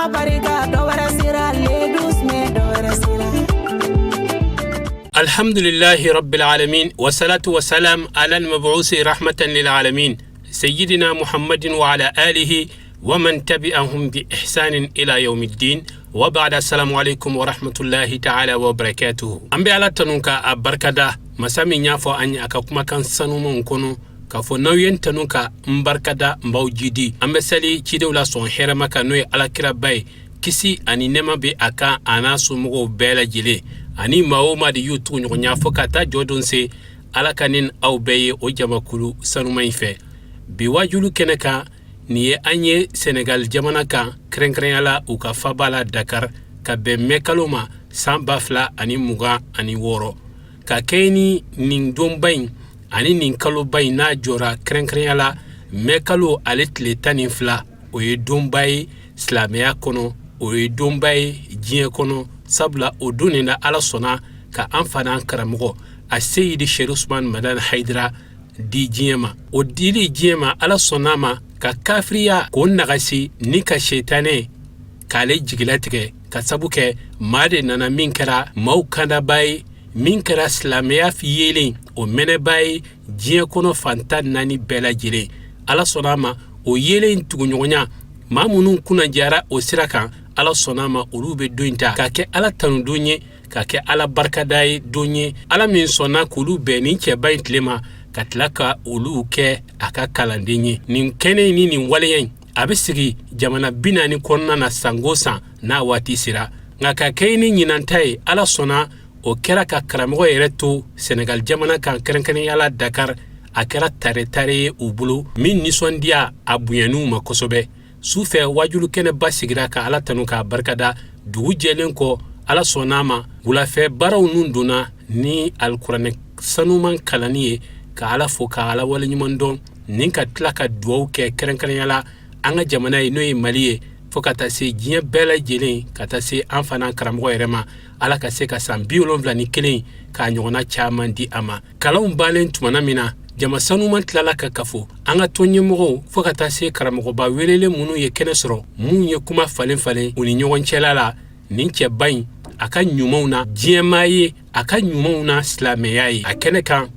Ala barika dɔ wɛrɛ sera le 12 mai dɔ wɛrɛ sera. الحمد لله رب العالمين، والصلاة والسلام على المبعوث رحمة للعالمين، سيدنا محمد وعلى آله ومن تبعهم بإحسان إلى يوم الدين، وبعد، السلام عليكم ورحمة الله تعالى وبركاته. An bɛ Ala tanu ka a barikada, masa min y'a fɔ an ye a ka kumakan sanumanw kɔnɔ k'a fɔ: n'aw ye n tanu ka n barikada, n b'aw jidi. An bɛ sali cidenw la sɔn hɛrɛma kan, n'o ye Alakiraba ye, kisi ani nɛɛma bɛ a kan, a n'a somɔgɔw bɛɛ lajɛlen ani maa o maa de y'u tugu ɲɔgɔn ɲa fo ka taa jɔ don se. Ala ka ni aw bɛɛ ye o jamakulu sanuman in fɛ. Bi wajulu kɛnɛ kan, nin ye an ye Senegal jamana kan, kɛrɛnkɛrɛnya la u ka faba la Dakar, ka bɛn mɛ kalo ma san 2026, ka kɛɲɛ ni nin donba in ani nin kaloba in n'a jɔra, kɛrɛnkɛrɛnya la mɛ kalo ale tile 12. O ye donba ye silamɛya kɔnɔ, o ye donba ye diɲɛ kɔnɔ, sabula o don de na Ala sɔnna ka an fa n'an karamɔgɔ a Seyidi Sherif Usman Madani Hayidara di diɲɛ ma. O dili diɲɛ ma, Ala sɔnna ma ka kafiriya k'o nagasi ni ka setanɛ k'ale jigilatigɛ, ka sabu kɛ maa de nana min kɛra maaw kandaba ye, min kɛra silamɛya yeelen o mɛnɛba ye diɲɛ kɔnɔ fan 14 bɛɛ lajɛlen. Ala sɔnna a ma, o yeelen tuguɲɔgɔnya, maa minnu kunnajara o sira kan, Ala sɔnna a ma, olu bɛ don in ta k'a kɛ Ala tanudon ye, ka kɛ Ala barikada ye don ye. Ala min sɔnna k'olu bɛn nin cɛba in tile ma, ka tila ka olu kɛ a ka kalanden ye. Nin kɛnɛ in ni nin waleya in, a bɛ sigi jamana 40 kɔnɔna na sango san n'a waati sera. Nka ka kɛ ni ɲinanta ye, Ala sɔnna, o kɛra ka karamɔgɔ yɛrɛ to Senegal jamana kan, kɛrɛnkɛrɛnya la Dakar. A kɛra tare tare ye u bolo min nisɔndiya a bonyaniw ma kosɛbɛ. Su fɛ, wajulu kɛnɛba sigira ka Ala tanu k'a barikada. Dugu jɛlen kɔ, Ala sɔnna a ma, wulafɛ baaraw nun donna ni alikuranɛ sanuman kalanni ye, ka Ala fo, ka Ala waleɲuman dɔn, nin ka tila ka duwawu kɛ kɛrɛnkɛrɛnya la an ka jamana ye, n'o ye Mali ye, fo ka taa se diɲɛ bɛɛ lajɛlen, ka taa se an fana karamɔgɔ yɛrɛ ma. Ala ka se ka san 71 k'a ɲɔgɔnna caman di a ma. Kalanw bannen tumana min na, jama sanuman tilala ka kafo, an ka tɔn ɲɛmɔgɔw fo ka taa se karamɔgɔba welelen minnu ye kɛnɛ sɔrɔ, mun ye kuma falen falen u ni ɲɔgɔn cɛla la nin cɛba in a ka ɲumanw na diɲɛmaa ye, a ka ɲumanw na silamɛya ye. A kɛnɛ kan,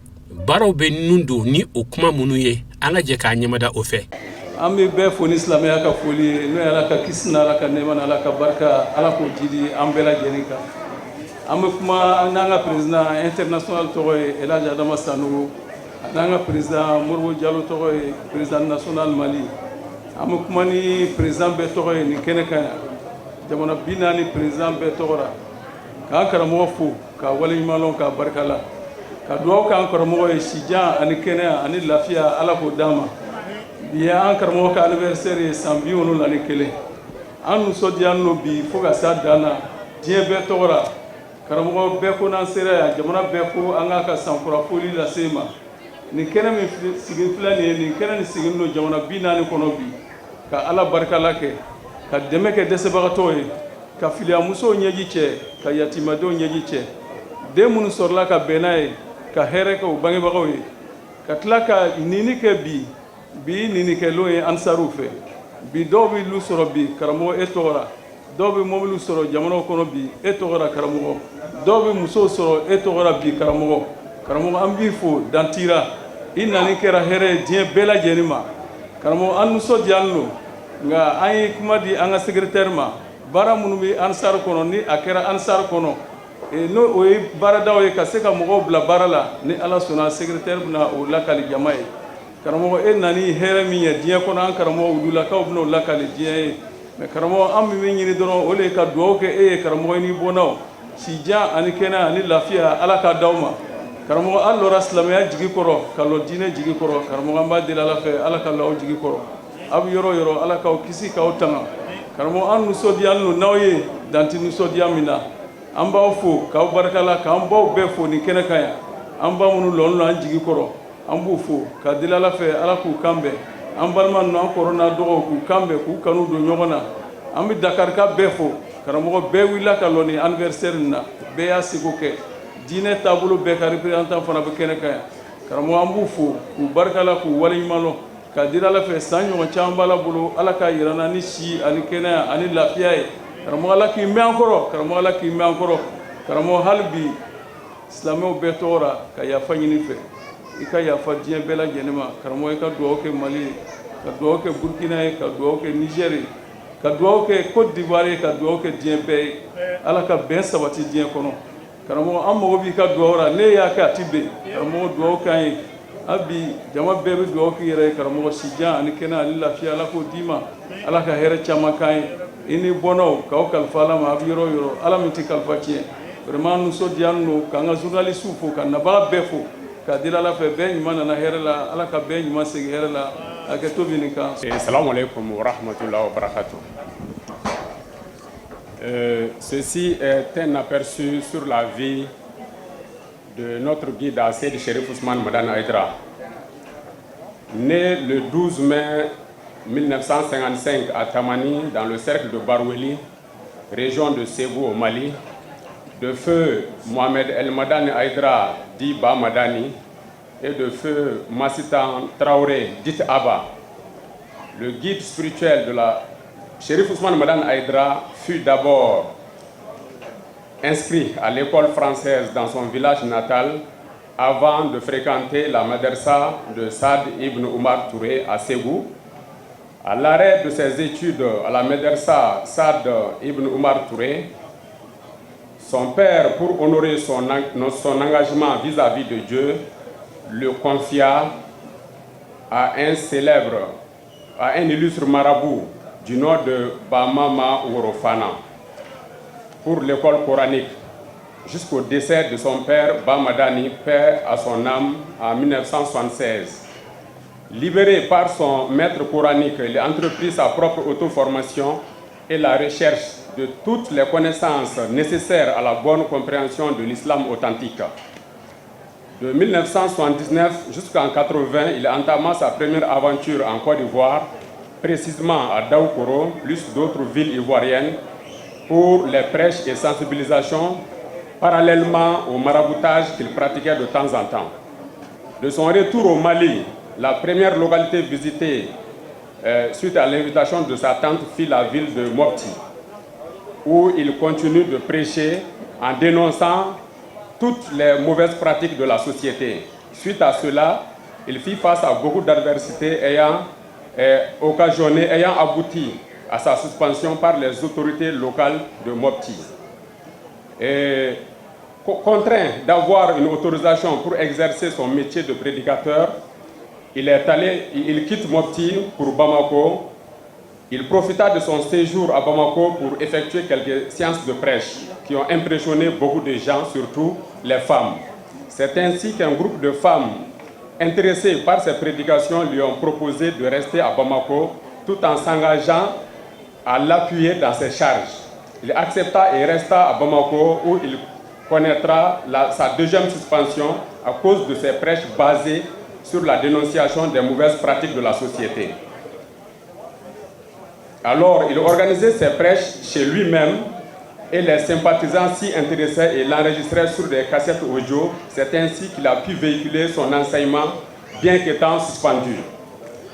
baaraw bɛ nun don ni o kuma minnu ye, an ka jɛ k'a ɲɛmada o fɛ. An bɛ bɛɛ fo ni silamɛya ka foli ye, n'o ye Ala ka kisi n'Ala ka nɛɛma n'Ala ka barika, Ala k'o jidi an bɛɛ lajɛlen kan. An bɛ kuma n'an ka président international tɔgɔ ye, El Hadj Adama Sanogo, n'an ka président Modibo Jalo tɔgɔ ye, président national Mali. An bɛ kuma ni président bɛɛ tɔgɔ ye nin kɛnɛ kan yan, jamana 40 président bɛɛ tɔgɔ la, k'an karamɔgɔ fo, k'a waleɲuman dɔn, k'a barika la, ka dugawu k'an karamɔgɔ ye, sijan ani kɛnɛya ani lafiya, Ala k'o d'an ma. Bi ye an karamɔgɔ ka anniversaire ye, san 71. An nisɔndiyalen don bi fo ka s'a dan na, diɲɛ bɛɛ tɔgɔ la. Karamɔgɔ bɛɛ ko n'an sera yan, jamana bɛɛ ko an k'a ka sankura foli lase ma. Nin kɛnɛ min sigi filɛ nin ye, nin kɛnɛ nin sigilen don jamana 40 kɔnɔ bi, ka Ala barikala kɛ, ka dɛmɛ kɛ dɛsɛbagatɔw ye, ka filiyamusow ɲɛji cɛ, ka yatimadenw ɲɛji cɛ, den minnu sɔrɔla ka bɛn n'a ye, ka hɛrɛ kɛ u bangebagaw ye, ka tila ka nini kɛ bi. Bi ninikɛlon ye Ansariw fɛ bi. Dɔw bɛ lu sɔrɔ bi, karamɔgɔ, e tɔgɔ la. Dɔw bɛ mɔbiliw sɔrɔ jamanaw kɔnɔ bi, e tɔgɔ la, karamɔgɔ. Dɔw bɛ musow sɔrɔ e tɔgɔ la bi, karamɔgɔ. Karamɔgɔ, an b'i fo dantira. I nani kɛra hɛrɛ ye diɲɛ bɛɛ lajɛlen ma. Karamɔgɔ, an nisɔndiyalen don. Nka an ye kuma di an ka secrétaire ma, baara minnu bɛ Ansar kɔnɔ, ni a kɛra Ansar kɔnɔ, n'o o ye baaradaw ye ka se ka mɔgɔw bila baara la, ni Ala sɔnna, secrétaire bɛna o lakali jama ye. Karamɔgɔ, e nani hɛrɛ min ye diɲɛ kɔnɔ, an karamɔgɔ wululakaw bɛna o lakali diɲɛ ye. Mais karamɔgɔ, an min bɛ ɲini dɔrɔn, o de ye ka dugawu kɛ e ye, karamɔgɔ, i n'i bɔnnaw, sijan ani kɛnɛya ani lafiya, Ala k'a d'aw ma. Karamɔgɔ, an lɔra silamɛya jigi kɔrɔ, ka lɔ diinɛ jigi kɔrɔ. Karamɔgɔ, an b'a deli Ala fɛ, Ala ka lɔ aw jigi kɔrɔ. Aw bɛ yɔrɔ o yɔrɔ, Ala k'aw kisi k'aw tanga. Karamɔgɔ, an nisɔndiyalen don n'aw ye danti nisɔndiya min na. An b'aw fo k'aw barika la, k'an baw bɛɛ fo nin kɛnɛ kan yan. An ba minnu lɔn don an jigi kɔrɔ, an b'u fo ka deli Ala fɛ, Ala k'u kan bɛn. An balima ninnu, an kɔrɔ n'a dɔgɔw, k'u kan bɛn, k'u kanu don ɲɔgɔn na. An bɛ Dakarika bɛɛ fo. Karamɔgɔ, bɛɛ wulila ka lɔ nin anniversaire nin na, bɛɛ y'a seko kɛ. Diinɛ taabolo bɛɛ ka représentant fana bɛ kɛnɛ kan yan. Karamɔgɔ, an b'u fo k'u barika la, k'u waleɲuman dɔn. K'a deli Ala fɛ, san ɲɔgɔn caman b'Ala bolo, Ala k'a yira n na ni si ani kɛnɛya ani lafiya ye. Karamɔgɔ, Ala k'i mɛn an kɔrɔ. Karamɔgɔ, Ala k'i mɛn an kɔrɔ. Karamɔgɔ, hali bi silamɛw bɛɛ tɔgɔ ra ka yafa ɲini fɛ, i ka yafa diɲɛ bɛɛ lajɛlen ma. Karamɔgɔ, i ka dugawu kɛ Mali ye, ka dugawu kɛ Burkina ye, ka dugawu kɛ Niger ye, ka dugawu kɛ Côte d'Ivoire ye, ka dugawu kɛ diɲɛ bɛɛ ye. Ala ka bɛn sabati diɲɛ kɔnɔ. Karamɔgɔ, an mago b'i ka dugawu la. Ne y'a kɛ, a ti bɛn. Karamɔgɔ, dugawu k'an ye. Hali bi jama bɛɛ bɛ dugawu k'i yɛrɛ ye. Karamɔgɔ, sijan ani kɛnɛ ani lafiya, Ala k'o d'i ma. Ala ka hɛrɛ caman k'an ye. I ni bɔnnaw k'aw kalifa Ala ma. A bɛ yɔrɔ o yɔrɔ, Ala min tɛ kalifa tiɲɛ. Vraiment, nisɔndiyalen don k'an ka journaliste fo, ka nabaga bɛɛ fo, ka deli Ala fɛ, bɛɛ ɲuman nana hɛrɛ la, Ala ka bɛɛ ɲuman segin hɛrɛ la. Hakɛto bɛ nin kan. السلام عليكم ورحمة الله وبركاته. Ceci est un aperçu sur la vie de notre guide Seyd Chérif Ousmane Madani Haïdara. Né le 12 mai 1955 à Tamani, dans le cercle de Barouéli, région de Ségou au Mali, de feu Mohamed El Madani Haïdara, dit Ba Madani, et de feu Massitan Traoré, dit Abba. Le guide spirituel de la Chérif Ousmane Madani Haïdara fut d'abord inscrit à l'école française dans son village natal avant de fréquenter la madersa de Saad ibn Oumar Touré à Ségou. À l'arrêt de ses études à la madersa Saad ibn Oumar Touré, son père, pour honorer son engagement vis-à-vis de Dieu, le confia à un illustre marabout du nom de Bamama Worofana pour l'école coranique jusqu'au décès de son père Bamadani, paix à son âme, en 1976. Libéré par son maître coranique, il entreprit sa propre auto-formation et la recherche de toutes les connaissances nécessaires à la bonne compréhension de l'islam authentique. De 1979 jusqu'en 80, il entama sa première aventure en Côte d'Ivoire, précisément à Daoukoro, plus d'autres villes ivoiriennes, pour les prêches et sensibilisations, parallèlement au maraboutage qu'il pratiquait de temps en temps. De son retour au Mali, la première localité visitée suite à l'invitation de sa tante fut la ville de Mopti, où il continue de prêcher en dénonçant toutes les mauvaises pratiques de la société. Suite à cela, il fit face à beaucoup d'adversités ayant abouti à sa suspension par les autorités locales de Mopti. Et contraint d'avoir une autorisation pour exercer son métier de prédicateur, il quitte Mopti pour Bamako. Il profita de son séjour à Bamako pour effectuer quelques séances de prêche qui ont impressionné beaucoup de gens, surtout les femmes. C'est ainsi qu'un groupe de femmes intéressées par ses prédications lui ont proposé de rester à Bamako tout en s'engageant à l'appuyer dans ses charges. Il accepta et resta à Bamako, où il connaîtra sa deuxième suspension à cause de ses prêches basés sur la dénonciation des mauvaises pratiques de la société. Alors, il organisait ses prêches chez lui-même et les sympathisants s'y intéressaient et l'enregistraient sur des cassettes audio. C'est ainsi qu'il a pu véhiculer son enseignement, bien qu'étant suspendu.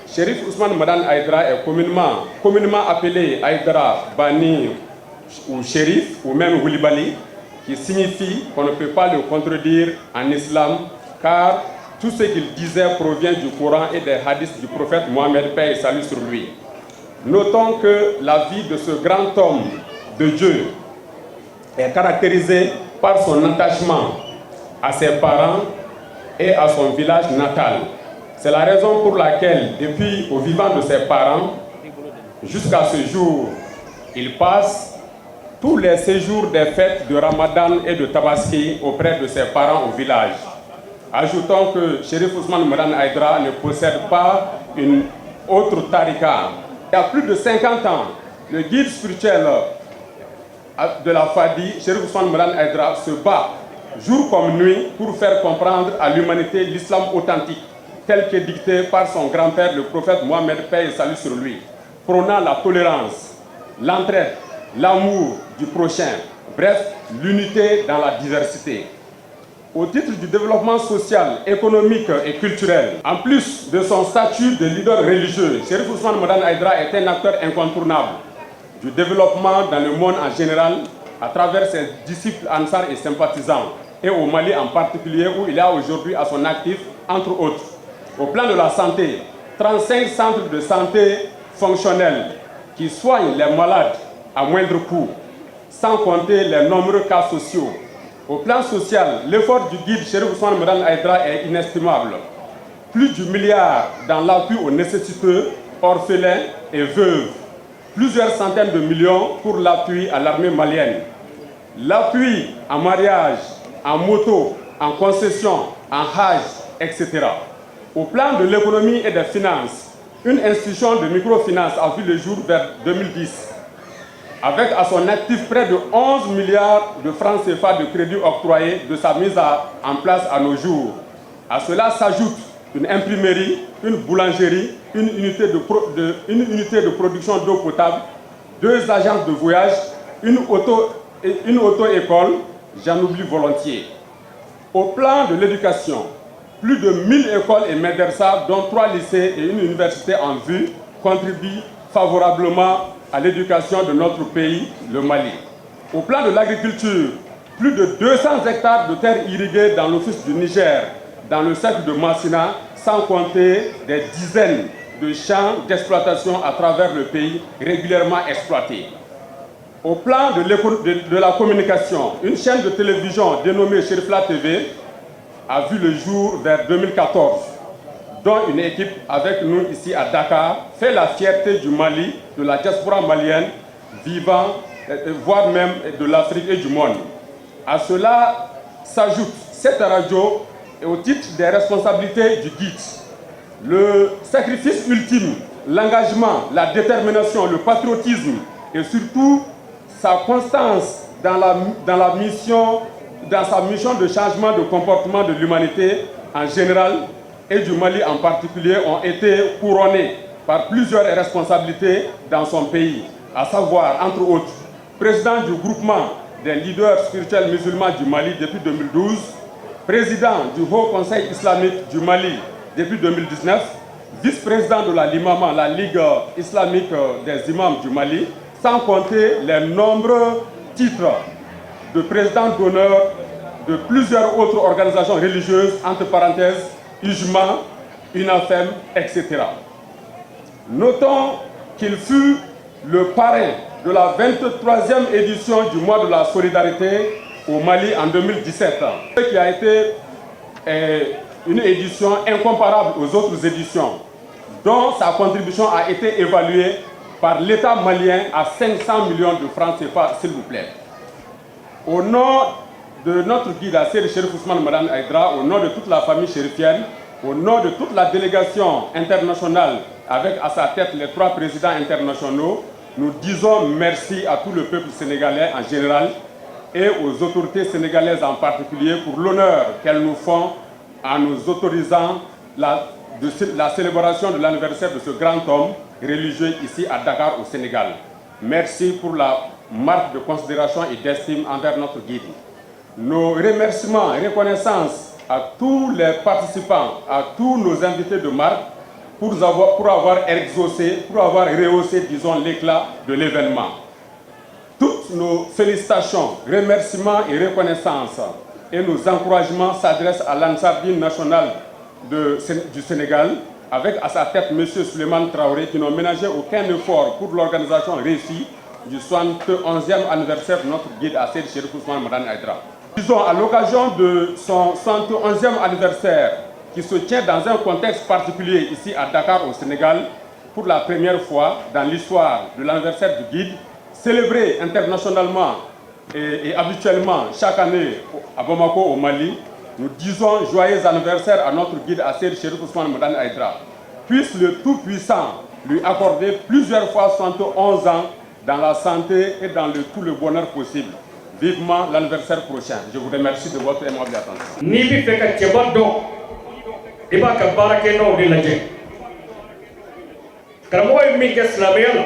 Chérif Ousmane Madani Haïdara est communément appelé Haïdara, Bani ou Chérif ou même Wulibali, qui signifie qu'on ne peut pas le contredire en islam, car tout ce qu'il disait provient du Coran et des hadiths du prophète Mohammed, paix et salut sur lui. Notons que la vie de ce grand homme de Dieu est caractérisée par son attachement à ses parents et à son village natal. C'est la raison pour laquelle, depuis au vivant de ses parents jusqu'à ce jour, il passe tous les séjours des fêtes de Ramadan et de Tabaski auprès de ses parents au village. Ajoutons que Chérif Ousmane Madani Haïdara ne possède pas une autre tarika. Il y a plus de 50 ans, le guide spirituel de la Fadi, Chérif Ousmane Madani Haïdara, se bat jour comme nuit pour faire comprendre à l'humanité l'islam authentique, tel que dicté par son grand-père, le prophète Mohamed, paix et salut sur lui, prônant la tolérance, l'entraide, l'amour du prochain, bref, l'unité dans la diversité. Au titre du développement social, économique et culturel, en plus de son statut de leader religieux, Chérif Ousmane Madani Haïdara est un acteur incontournable du développement dans le monde en général à travers ses disciples Ansar et sympathisants, et au Mali en particulier, où il a aujourd'hui à son actif, entre autres, au plan de la santé, 35 centres de santé fonctionnels qui soignent les malades à moindre coût, sans compter les nombreux cas sociaux. Au plan social, l'effort du guide Chérif Ousmane Madani Haïdara est inestimable. Plus du milliard dans l'appui aux nécessiteux, orphelins et veuves. Plusieurs centaines de millions pour l'appui à l'armée malienne. L'appui en mariage, en moto, en concession, en hajj, etc. Au plan de l'économie et des finances, une institution de microfinance a vu le jour vers 2010, avec à son actif près de 11 milliards de francs CFA de crédits octroyés de sa mise en place à nos jours. À cela s'ajoute une imprimerie, une boulangerie, une unité de production d'eau potable, deux agences de voyage, une auto-école, j'en oublie volontiers. Au plan de l'éducation, plus de 1000 écoles et médersas, dont trois lycées et une université en vue, contribuent favorablement à l'éducation de notre pays, le Mali. Au plan de l'agriculture, plus de 200 hectares de terres irriguées dans l'office du Niger, dans le cercle de Massina, sans compter des dizaines de champs d'exploitation à travers le pays régulièrement exploités. Au plan de la communication, une chaîne de télévision dénommée Cherifla TV a vu le jour vers 2014, dont une équipe avec nous ici à Dakar fait la fierté du Mali, de la diaspora malienne vivant, voire même de l'Afrique et du monde. À cela s'ajoute cette radio et au titre des responsabilités du guide. Le sacrifice ultime, l'engagement, la détermination, le patriotisme et surtout sa constance dans sa mission de changement de comportement de l'humanité en général et du Mali en particulier ont été couronnés par plusieurs responsabilités dans son pays, à savoir, entre autres, président du groupement des leaders spirituels musulmans du Mali depuis 2012, président du Haut Conseil islamique du Mali depuis 2019, vice-président de la LIMAMA, la Ligue islamique des imams du Mali, sans compter les nombreux titres de président d'honneur de plusieurs autres organisations religieuses, entre parenthèses, UJMA, UNAFEM, etc. Notons qu'il fut le parrain de la 23e édition du mois de la solidarité au Mali en 2017, ce qui a été une édition incomparable aux autres éditions, dont sa contribution a été évaluée par l'État malien à 500 millions de francs CFA, s'il vous plaît. Au nom de notre guide, Assir Chérif Ousmane Madani Haïdara, au nom de toute la famille chérifienne, au nom de toute la délégation internationale, avec à sa tête les trois présidents internationaux, nous disons merci à tout le peuple sénégalais en général et aux autorités sénégalaises en particulier pour l'honneur qu'elles nous font en nous autorisant la célébration de l'anniversaire de ce grand homme religieux ici à Dakar au Sénégal. Merci pour la marque de considération et d'estime envers notre guide. Nos remerciements et reconnaissances à tous les participants, à tous nos invités de marque pour avoir exaucé, pour avoir rehaussé, disons, l'éclat de l'événement. Toutes nos félicitations, remerciements et reconnaissances et nos encouragements s'adressent à l'Ansar Dine national du Sénégal, avec à sa tête M. Suleiman Traoré, qui n'ont ménagé aucun effort pour l'organisation réussie du 71e anniversaire de notre guide Assir Chérif Ousmane Madani Haïdara. Disons, à l'occasion de son 71e anniversaire, qui se tient dans un contexte particulier ici à Dakar au Sénégal, pour la première fois dans l'histoire de l'anniversaire du guide, célébré internationalement et habituellement chaque année à Bamako au Mali, nous disons joyeux anniversaire à notre guide Assir Chérif Ousmane Madani Haïdara. Puisse le Tout-Puissant lui accorder plusieurs fois 71 ans dans la santé et dans tout le bonheur possible. Vivement l'anniversaire prochain. Je vous remercie de votre aimable attention. N'i bɛ fɛ ka cɛba dɔn, i b'a ka baarakɛnɔw de lajɛ. Karamɔgɔ ye min kɛ silamɛya la,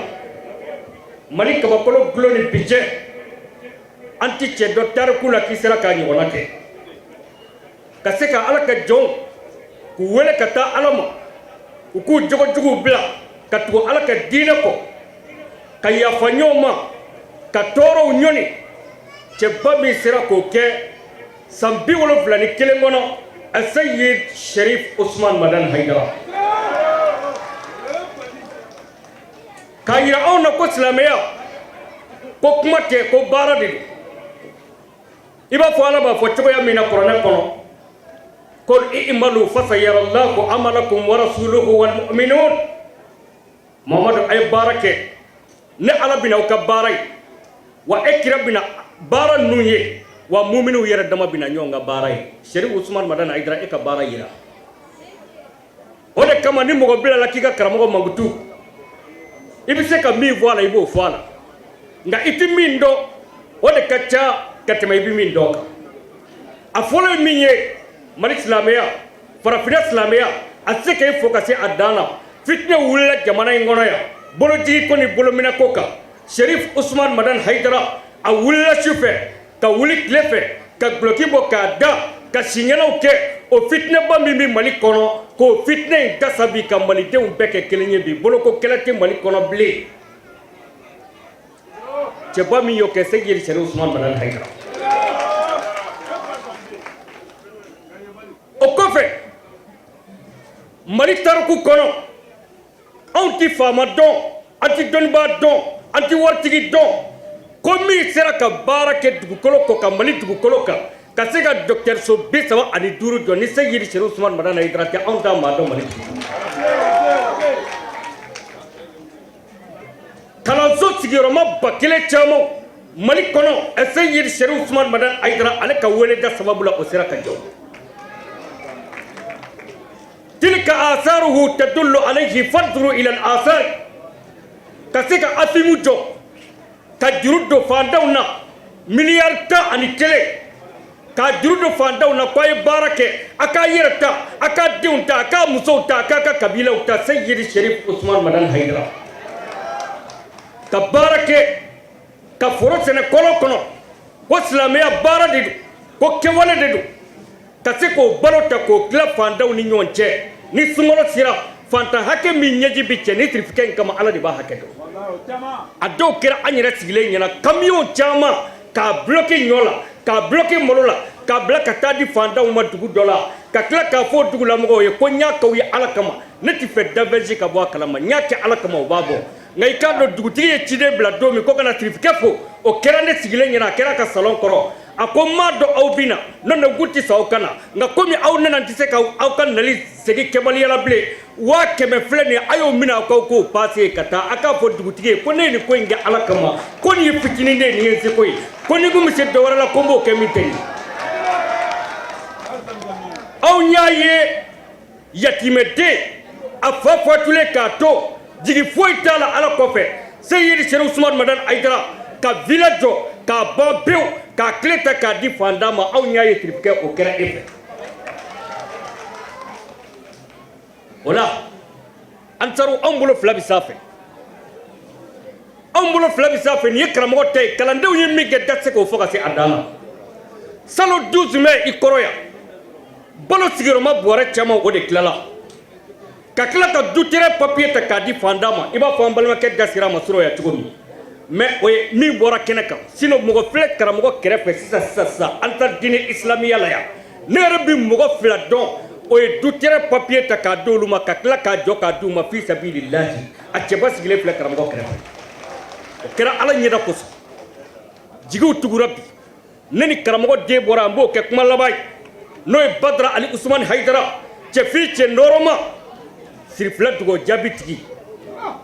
Mali kabakolo gulon ni bi cɛ, an ti cɛ dɔ tariku la k'i sera k'a ɲɔgɔnna kɛ. Ka se ka Ala ka jɔnw k'u wele ka taa Ala ma, u k'u jogojuguw bila ka tugu Ala ka diinɛ kɔ, ka yafa ɲɔgɔn ma, ka tɔɔrɔw ɲɔni. Cɛba min sera k'o kɛ san 71 kɔnɔ, Aseyid Sherif Usman Madani Hayidara, k'a yira anw na ko silamɛya ko kuma tɛ, ko baara de don. I b'a fɔ Ala b'a fɔ cogoya min na kuranɛ kɔnɔ, qul i'malu fasayarallahu amalakum wa rasuluhu wal mu'minun. Mamadu, a ye baara kɛ, ne Ala bɛna aw ka baara ye, wa e kira bɛna baara ninnu ye, wa muminiw yɛrɛ dama bɛna ɲɔgɔn ka baara ye. Sherif Usman Madani Hayidara, e ka baara yira. O de kama ni mɔgɔ bilala k'i ka karamɔgɔ mankutu, i bɛ se ka min fɔ a la, i b'o fɔ a la, nka i tɛ min dɔn, o de ka ca ka tɛmɛ i bɛ min dɔn kan. A fɔlɔ ye min ye, Mali silamɛya, farafinna silamɛya, a tɛ se k'e fo ka se a dan na. Fitinɛ wulila jamana in kɔnɔ yan, bolojigi ko ni bolominɛ ko kan. Sherif Usman Madani Hayidara, a wulila su fɛ ka wuli tile fɛ, ka guloki bɔ k'a da, ka siɲɛnaw kɛ. O fitinɛba min bɛ Mali kɔnɔ, k'o fitinɛ in dasa bi, ka malidenw bɛɛ kɛ kelen ye bi, boloko kɛlɛ tɛ Mali kɔnɔ bilen. Cɛba min y'o kɛ, Seyidi Sherif Usman Madani Hayidara. O kɔfɛ, Mali tariku kɔnɔ, anw tɛ faama dɔn, an tɛ dɔnnibaa dɔn, an tɛ waritigi dɔn ko min sera ka baara kɛ dugukolo kɔ kan, Mali dugukolo kan, ka se ka dɔgɔtɔrɔso 35 jɔ. Ni Seyidi Sherif Usman Madani Hayidara tɛ, anw t'a maa dɔn Mali dugukolo. Kalanso sigiyɔrɔma 1000 caman Mali kɔnɔ, Seyidi Sherif Usman Madani Hayidara, ale ka weleda sababu la, o sera ka jɔ. Tilka asaruhu tadullu alayhi fanzuru ila al-asar. Ka se ka afimu jɔ, ka juru don fantanw na miliyari 11, ka juru don fantanw na ko a ye baara kɛ, a k'a yɛrɛ ta, a k'a denw ta, a k'a musow ta, a k'a ka kabilaw ta. Seyidi Sherif Usman Madani Hayidara ka baara kɛ, ka foro sɛnɛ kɔlɔn kɔnɔ, ko silamɛya baara de don, ko kɛwale de don, ka se k'o balo ta k'o tila fantanw ni ɲɔgɔn cɛ. Ni sunkalo sera, fantan hakɛ min ɲɛji bi cɛ ni sirifikɛ in kama, Ala de b'a hakɛ dɔn. A dɔw kɛra an yɛrɛ sigilen ɲɛna, kamiyɔn caman k'a bloqué ɲɔ la, k'a bloqué malo la, k'a bila ka taa di fantanw ma dugu dɔ la, ka tila k'a fɔ dugulamɔgɔw ye ko n y'a k'aw ye Ala kama, ne tɛ fɛ danfɛnsi ka bɔ a kalama, n y'a kɛ Ala kama, o b'a bɔ. Nka i k'a dɔn, dugutigi ye ciden bila don min ko ka na sirifikɛ fo, o kɛra ne sigilen ɲɛna, a kɛra a ka salon kɔrɔ. A ko n m'a dɔn aw bɛ na, n'o tɛ n kun tɛ sɔn aw ka na, nka komi aw nana, n tɛ se ka aw ka nali segin kɛbaliya la bilen. 100 000 filɛ nin ye, a y'o minɛ, aw k'aw k'o paase ka taa, a k'a fɔ dugutigi ye ko ne ye nin ko in kɛ Ala kama, ko nin ye fitinin de ye, nin ye n seko ye, ko ni kun bɛ se dɔ wɛrɛ la, ko n b'o kɛ min tɛ nin ye. Anw y'a ye yatimɛden, a fa fatulen k'a to, jigi foyi t'a la Ala kɔfɛ, Seyidi Sherif Usman Madani Hayidara ka villa jɔ k'a ban pewu, k'a clé ta k'a di fantan ma. Anw y'a ye sirifikɛ, o kɛra e fɛ. O la ansaru, anw bolo fila bɛ sanfɛ, anw bolo fila bɛ sanfɛ. Nin ye karamɔgɔ ta ye, kalandenw ye min kɛ, da tɛ se k'o fɔ ka se a dan na. Salon 12 mai i kɔrɔ yan, balo sigiyɔrɔma bɔrɛ caman, o de tilala ka tila ka du terrain papier ta k'a di fantan ma. I b'a fɔ an balimakɛ da sera a ma surɔ yan cogo min, mais o ye min bɔra kɛnɛ kan. Sinon mɔgɔ filɛ karamɔgɔ kɛrɛfɛ sisan sisan sisan, Ansar Dine Islamiya la yan, ne yɛrɛ bɛ mɔgɔ fila dɔn, o ye du terrain papier ta k'a d'olu ma, ka tila k'a jɔ k'a d'u ma fi sabilillahi. A cɛba sigilen filɛ karamɔgɔ kɛrɛfɛ. O kɛra Ala ɲɛda kosɔn. Jigiw tugura bi. Ne ni karamɔgɔ den bɔra, an b'o kɛ kuma laban ye, n'o ye Badara Ali Usumani Hayidara, cɛfin cɛ nɔrɔma, sirifila dugawu jaabi tigi.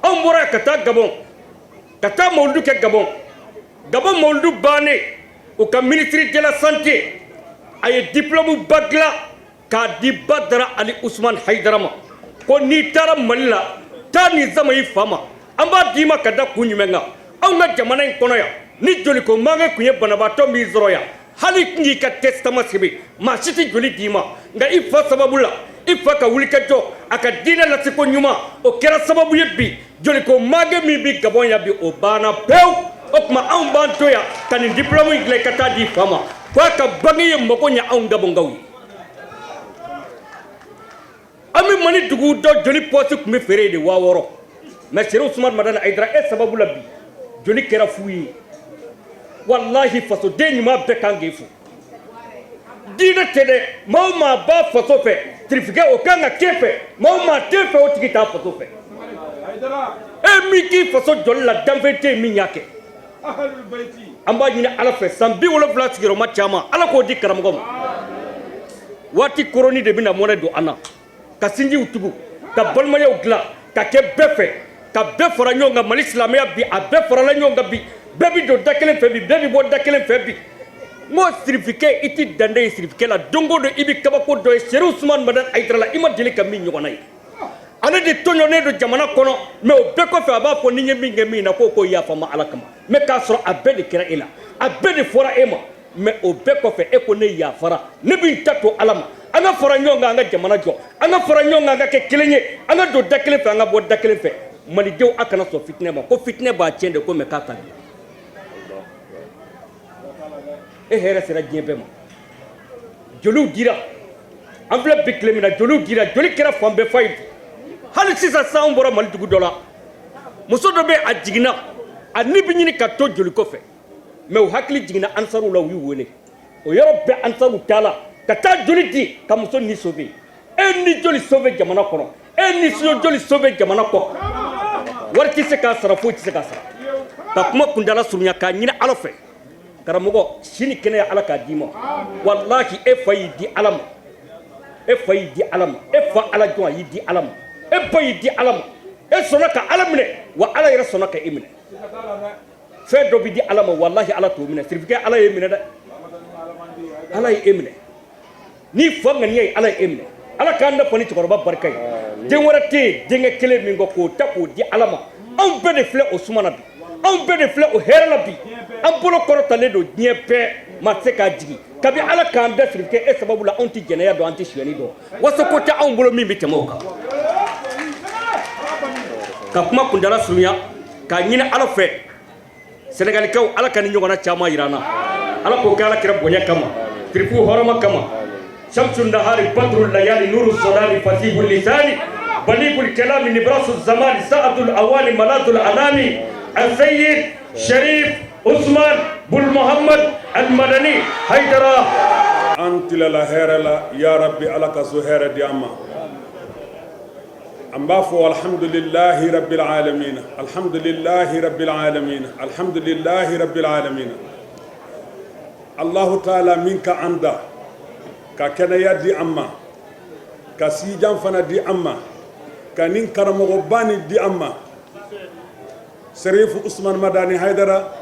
Anw bɔra yan ka taa Gabɔn, ka taa mawuludu kɛ Gabɔn. Gabɔn mawuludu bannen, u ka ministre de la santé, a ye diplôme ba dilan k'a di Badara Ali Usumani Hayidara ma, ko n'i taara Mali la, taa nin sama i fa ma. An b'a d'i ma ka da kun jumɛn kan? Anw ka jamana in kɔnɔ yan, ni joliko manqué tun ye banabaatɔ min sɔrɔ yan, hali tun k'i ka testament sɛbɛn, maa si tɛ joli d'i ma. Nka i fa sababu la, i fa ka wulikajɔ, a ka diinɛ laseko ɲuman, o kɛra sababu ye bi joliko manqué min bɛ Gabɔn yan bi, o banna pewu. O tuma anw b'an to yan ka nin diplôme in dilan, i ka taa di fa ma, ko a ka bange ye mago ɲɛ anw Gabɔnkaw ye. An bɛ Mali dugu dɔ joli pɔsi tun bɛ feere de 6000, mais Serifu Usumani Madani Hayidara e sababu la bi joli kɛra fu ye. Walahi, fasoden ɲuman bɛɛ kan k'e fo. Diinɛ tɛ dɛ, maa o maa b'a faso fɛ, sirifikɛ o kan ka k'e fɛ, maa o maa t'e fɛ, o tigi t'a faso fɛ. E min k'i faso jɔli la, danfɛn tɛ yen min y'a kɛ. An b'a ɲini Ala fɛ, san 70 sigiyɔrɔma caman, Ala k'o di karamɔgɔ ma. Waati koroni de bɛna mɔnɛ don an na, ka sinjiw tugu, ka balimayaw dilan, ka kɛ bɛɛ fɛ, ka bɛɛ fara ɲɔgɔn kan. Mali silamɛya bi, a bɛɛ farala ɲɔgɔn kan bi, bɛɛ bi don da kelen fɛ bi, bɛɛ bi bɔ da kelen fɛ bi. N ko sirifikɛ, i ti dande ye sirifikɛ la. Don o don i bi kabako dɔ ye Serifu Usumani Madani Hayidara la, i ma deli ka min ɲɔgɔnna ye. Ale de tɔɲɔnen don jamana kɔnɔ, mais o bɛɛ kɔfɛ a b'a fɔ ni n ye min kɛ min na, k'o ko yafa ma Ala kama. Mais k'a sɔrɔ a bɛɛ de kɛra e la, a bɛɛ de fɔra e ma, mais o bɛɛ kɔfɛ e ko ne yafara, ne b'i ta to Ala ma. An ka fara ɲɔgɔn kan, an ka jamana jɔ, an ka fara ɲɔgɔn kan, an ka kɛ kelen ye, an ka don da kelen fɛ, an ka bɔ da kelen fɛ. Malidenw, a kana sɔn fitinɛ ma, ko fitinɛ b'a tiɲɛ de ko, mais k'a ta bi e hɛrɛ sera diɲɛ bɛɛ ma. Joliw dira, an filɛ bi tile min na, joliw dira, joli kɛra fan bɛɛ fa ye. Hali sisan san bɔra Mali dugu dɔ la, muso dɔ bɛ, a jiginna, a ni bɛ ɲini ka to joli kɔfɛ, mais u hakili jiginna ansaruw la, u y'u wele. O yɔrɔ bɛɛ ansaruw taala ka taa joli di ka muso ni sauver. E ni joli sauver jamana kɔnɔ, e ni joli sauver jamana kɔ, wari tɛ se k'a sara, foyi tɛ se k'a sara. Ka kuma kundala surunya, k'a ɲini Ala fɛ, karamɔgɔ, si ni kɛnɛya Ala k'a d'i ma. Walahi, e fa y'i di Ala ma, e fa y'i di Ala ma, e fa Ala jɔn a y'i di Ala ma, e ba y'i di Ala ma, e sɔnna ka Ala minɛ, wa Ala yɛrɛ sɔnna ka e minɛ. Fɛn dɔ bɛ di Ala ma, walahi Ala t'o minɛ. Sirifikɛ, Ala y'e minɛ dɛ, Ala ye e minɛ n'i fa ŋaniya ye, Ala ye e minɛ. Ala k'an nafa ni cɛkɔrɔba barika ye. Den wɛrɛ tɛ yen denkɛ kelen min kɔ k'o ta k'o di Ala ma. Anw bɛɛ de filɛ o suma na bi, anw bɛɛ de filɛ o hɛrɛ la bi. An bolo kɔrɔtalen don diɲɛ bɛɛ maa tɛ se k'a jigin. Kabi Ala k'an da, sirifikɛ, e sababu la anw tɛ jɛnɛya dɔn, an tɛ sonyɛni dɔn, wasoko tɛ anw bolo min bɛ tɛmɛ o kan. Ka kuma kundala surunya, k'a ɲini Ala fɛ, Sɛnɛgalikaw, Ala ka ni ɲɔgɔnna caman yira an na. Ala k'o kɛ Ala kira bonya kama, sirifu hɔrɔma kama. Shamsu nahari, badru layali, nuru solali, fasihu lisani, baligul kalami, nibrasu zamani, sa'atul awali, malatul anami, السيد شريف عثمان بن محمد المدني حيدرا. An tilala hɛrɛ la. Ya Rabbi, Ala ka so hɛrɛ di an ma. An b'a fɔ alhamdulillahi rabbil alamin, alhamdulillahi rabbil alamin, alhamdulillahi rabbil alamin. Allahu taala min ka an da, ka kɛnɛya di an ma, ka sijan fana di an ma, ka nin karamɔgɔba nin di an ma, Serifu Usman Madani Haidara.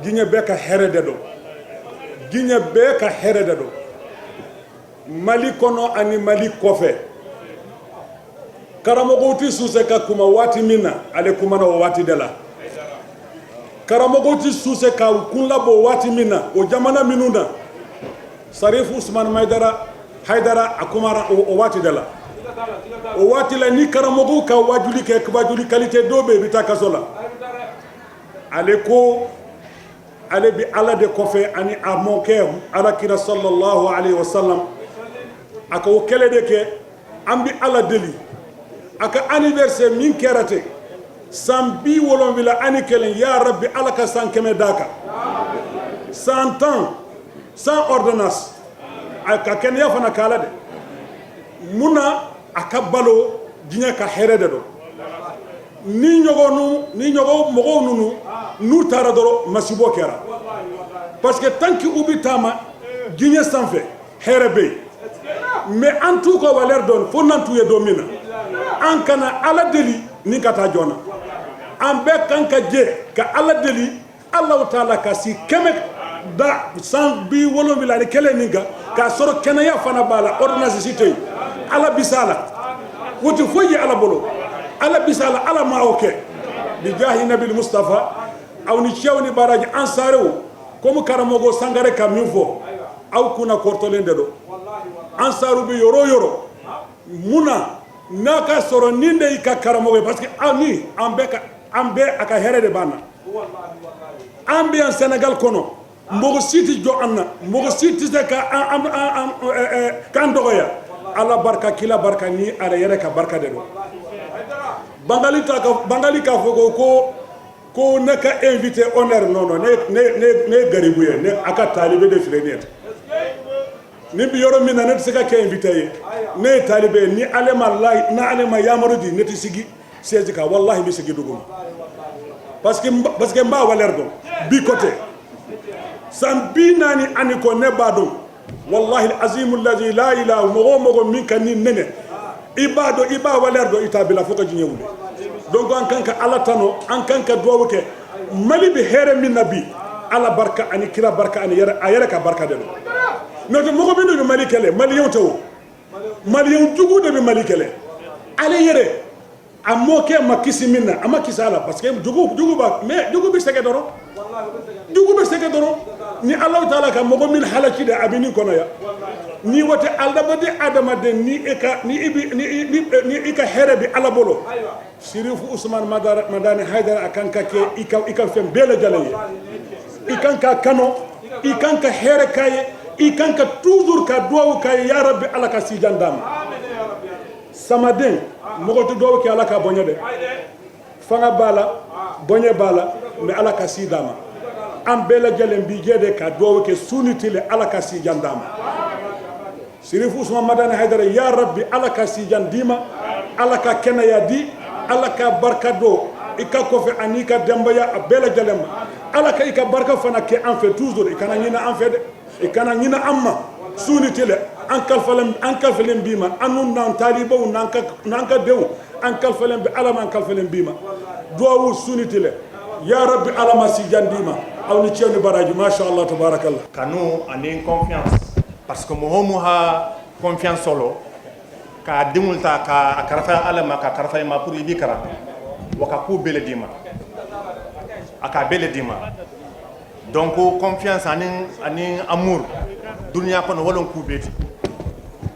Diɲɛ bɛɛ ka hɛrɛ de don, diɲɛ bɛɛ ka hɛrɛ de don, Mali kɔnɔ ani Mali kɔfɛ. Karamɔgɔw tɛ suse ka kuma waati min na, ale kumana o waati de la. Karamɔgɔw tɛ suse ka kun labɔ waati min na, o jamana minnu na, Sarifu Usman Maidara Haidara a kumara o waati de la. O waati la ni karamɔgɔw ka wajuli kɛ, wajuli qualité dɔw bɛ yen, i bɛ taa kaso la. Ale ko ale bɛ Ala de kɔfɛ ani a mɔkɛ Ala kira sallallahu alaihi wasallam. A ka o kɛlɛ de kɛ. An bɛ Ala deli, a ka anniversaire min kɛra ten, san 71, ya Rabbi, Ala ka san 100 d'a kan, 100 sans ordonnance. A ka kɛnɛya fana k'a la dɛ. Mun na a ka balo diɲɛ ka hɛrɛ de don. Ni ɲɔgɔn ni ɲɔgɔn mɔgɔw ninnu n'u taara dɔrɔn, masibɔ kɛra, parce que tant que u bɛ taama diɲɛ sanfɛ, hɛrɛ bɛ yen. Mais an t'u ka valeur dɔn fo n'an t'u ye don min na. An kana Ala deli ni ka taa joona. An bɛɛ kan ka jɛ ka Ala deli, Alahu taala ka si 100 da san 71 nin kan, k'a sɔrɔ kɛnɛya fana b'a la, ordonnance si tɛ yen. Ala bisa la, o tɛ foyi ye Ala bolo. Ala bisa la, Ala ma o kɛ bi jahi nabil Mustafa. Aw ni cɛw ni baraji. An sarew komi karamɔgɔ Sangare ka min fɔ, aw kunna kɔrɔtɔlen de don. An saru bɛ yɔrɔ o yɔrɔ, mun na n'a ka sɔrɔ nin de y'i ka karamɔgɔ ye? Parce que aw ni an bɛɛ ka, an bɛɛ a ka hɛrɛ de b'an na. An bɛ yan Sénégal kɔnɔ, mɔgɔ si tɛ jɔ an na, mɔgɔ si tɛ se ka an dɔgɔya. Ala barika, kila barika ni ala yɛrɛ ka barika de don. Bangali ta ka bangali k'a fɔ ko ne ka invité honneur, non non, ne ye garibu ye, ne a ka taalibe de filɛ nin ye. Ni bi yɔrɔ min na, ne tɛ se ka kɛ invité ye. Ne ye taalibe ye. Ni ale ma la, n'ale ma yamaru di, ne tɛ sigi siège kan. Wallahi, n bɛ sigi dugu ma parce que n b'a valeur dɔn. Bi côté san 40 ani kɔ, ne b'a dɔn. Wallahi azimu lazi la ilaha, mɔgɔ o mɔgɔ min ka ni nɛnɛ, i b'a dɔn, i b'a valeur dɔn, i t'a bila fo ka diɲɛ wuli. Donc an kan ka Ala tano, an kan ka duwawu kɛ. Mali bɛ hɛrɛ min na bi, Ala barika ani kira barika ani yɛrɛ a yɛrɛ ka barika de don. N'o tɛ, mɔgɔ min de bɛ Mali kɛlɛ, maliyɛnw tɛ o, maliyɛn jugu de bɛ Mali kɛlɛ. Ale yɛrɛ a mɔkɛ ma kisi min na, a ma kisi a la, parce que jugu b'a, mais jugu bɛ sɛgɛ dɔrɔn, jugu bɛ sɛgɛ dɔrɔn. Ni Ala taala ka mɔgɔ min halaki de, a bɛ nin kɔnɔ yan. Ni wote adamaden adamaden, ni e ka ni i bi ni i ka hɛrɛ bi Ala bolo. Sirifu Usman Madani Haidara, a kan ka kɛ i ka fɛn bɛɛ lajɛlen ye. I kan ka kanu, i kan ka hɛrɛ k'a ye, i kan ka toujours ka duwawu k'a ye. Ya Rabbi, Ala ka sijan d'a ma. Samaden, mɔgɔ tɛ duwawu kɛ Ala ka bonya dɛ. Fanga b'a la, bonya b'a la, mais Ala ka si d'a ma. An bɛɛ lajɛlen bi jɛ de ka duwawu kɛ su ni tile, Ala ka sijan d'a ma. Sirifu Usman Madani Haidara, ya Rabbi, Ala ka sijan d'i ma, Ala ka kɛnɛya di, Ala ka barika don i ka kɔfɛ ani i ka denbaya a bɛɛ lajɛlen ma. Ala ka i ka barika fana kɛ an fɛ toujours. I kana ɲinɛ an fɛ dɛ, i kana ɲinɛ an ma. Su ni tile, an kalifalen b'i ma. An n'u n'an taalibaw n'an ka denw, an kalifalen bɛ Ala ma, an kalifalen b'i ma. Duwawu su ni tile, ya Rabbi, Ala ma sijan d'i ma. Aw ni cɛ ni baraji, masha Allah, tabarakallah. Kanu ani confiance, parce que mɔgɔ mu ha confiance sɔrɔ k'a denw ta ka karafa Ala ma, ka karafa i ma pour i b'i karan wa ka ko bɛɛ le d'i ma, a ka bɛɛ le d'i ma. Donc confiance ani amour, dunuya kɔnɔ wolon ku bɛɛ ti.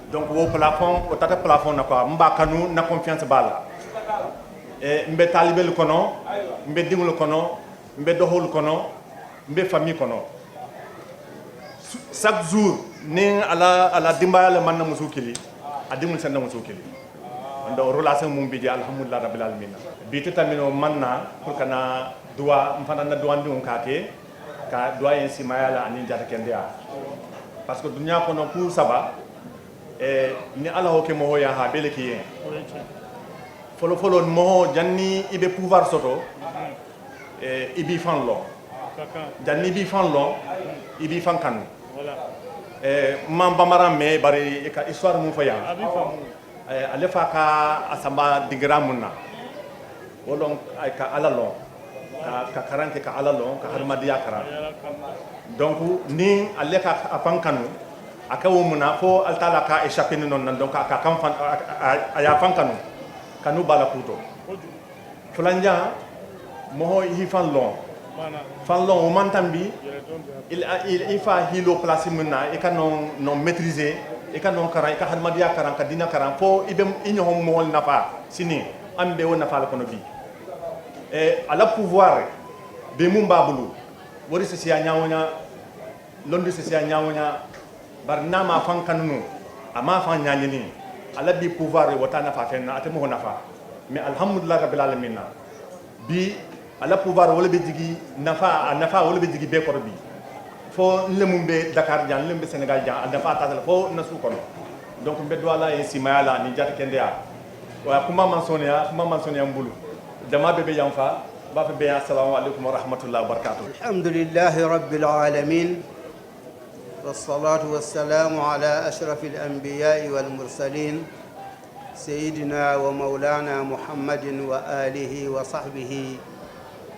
Donc wo plafond o tata plafond na quoi. N b'a kanu, na confiance b'a la. E n bɛ talibelu kɔnɔ, n bɛ diŋolu kɔnɔ, n bɛ dɔholu kɔnɔ, n bɛ famille kɔnɔ. Chaque jour ni ala denbaya le man na muso kili, a diŋolu sen na muso kili. Donc relation mum bi je, alhamdulillah rabbil alamin. Bi tata min man na pour kana duwa, n fana na duwandiŋo ka ke ka duwa yen simaya la ani jata kendeya, parce que duniya kɔnɔ ku saba e ni Ala ho ke moho ya ha bele ki yen. Fɔlɔ fɔlɔ, moho janni i bɛ pouvoir soto e i b'i fan lɔn. Janni i b'i fan lɔn, i b'i fan kanu. E man bambara mɛn, bari i ka histoire mun fɔ yan, ale fa ka a samba dingira mun na wo lɔn ka Ala lɔn, ka karan kɛ ka Ala lɔn, ka hadamadenya karan. Donc ni ale ka a fan kanu, a ka wo mun na fo ali t'a la ka échappé ni nɔ na. Donc a ka kan fan a y'a fan kanu, kanu b'a la k'u to fulanjan. Mɔgɔ i fan lɔn, fan lɔn o man tan bi i fa hilo place min na, i ka nɔn maîtriser, i ka nɔn karan, i ka hadamadenya karan, ka diinɛ karan, fo i bɛ i ɲɔgɔn mɔgɔ nafa. Sini an bɛ o nafa la kɔnɔ bi. Ala pouvoir be mun b'a bolo, wari sisiya ɲawoɲa, londi sisiya ɲawoɲa, bari n'a ma fan kanu, a ma fan ɲaɲini, ala bi pouvoir wo ta nafa fɛn na, a tɛ mɔgɔ nafa. Mais alhamdulillah rabbil alamin na bi, ala pouvoir wala bɛ jigi nafa, a nafa wala bɛ jigi bɛɛ kɔrɔ bi. Fo n le mun bɛ Dakar jan, n le bɛ Sénégal jan, a nafa ta la fo na su kɔnɔ. Donc n bɛ don ala ye simaya la ani jati kɛnɛya wa. Kuma man sɔnniya, kuma man sɔnniya n bolo. Jama bɛɛ bɛ yan fa b'a fɛ bɛɛ. Assalamu alaikum wa rahmatullahi wa barakatuh. الحمد لله رب العالمين، والصلاة والسلام على أشرف الأنبياء والمرسلين، سيدنا ومولانا محمد وآله وصحبه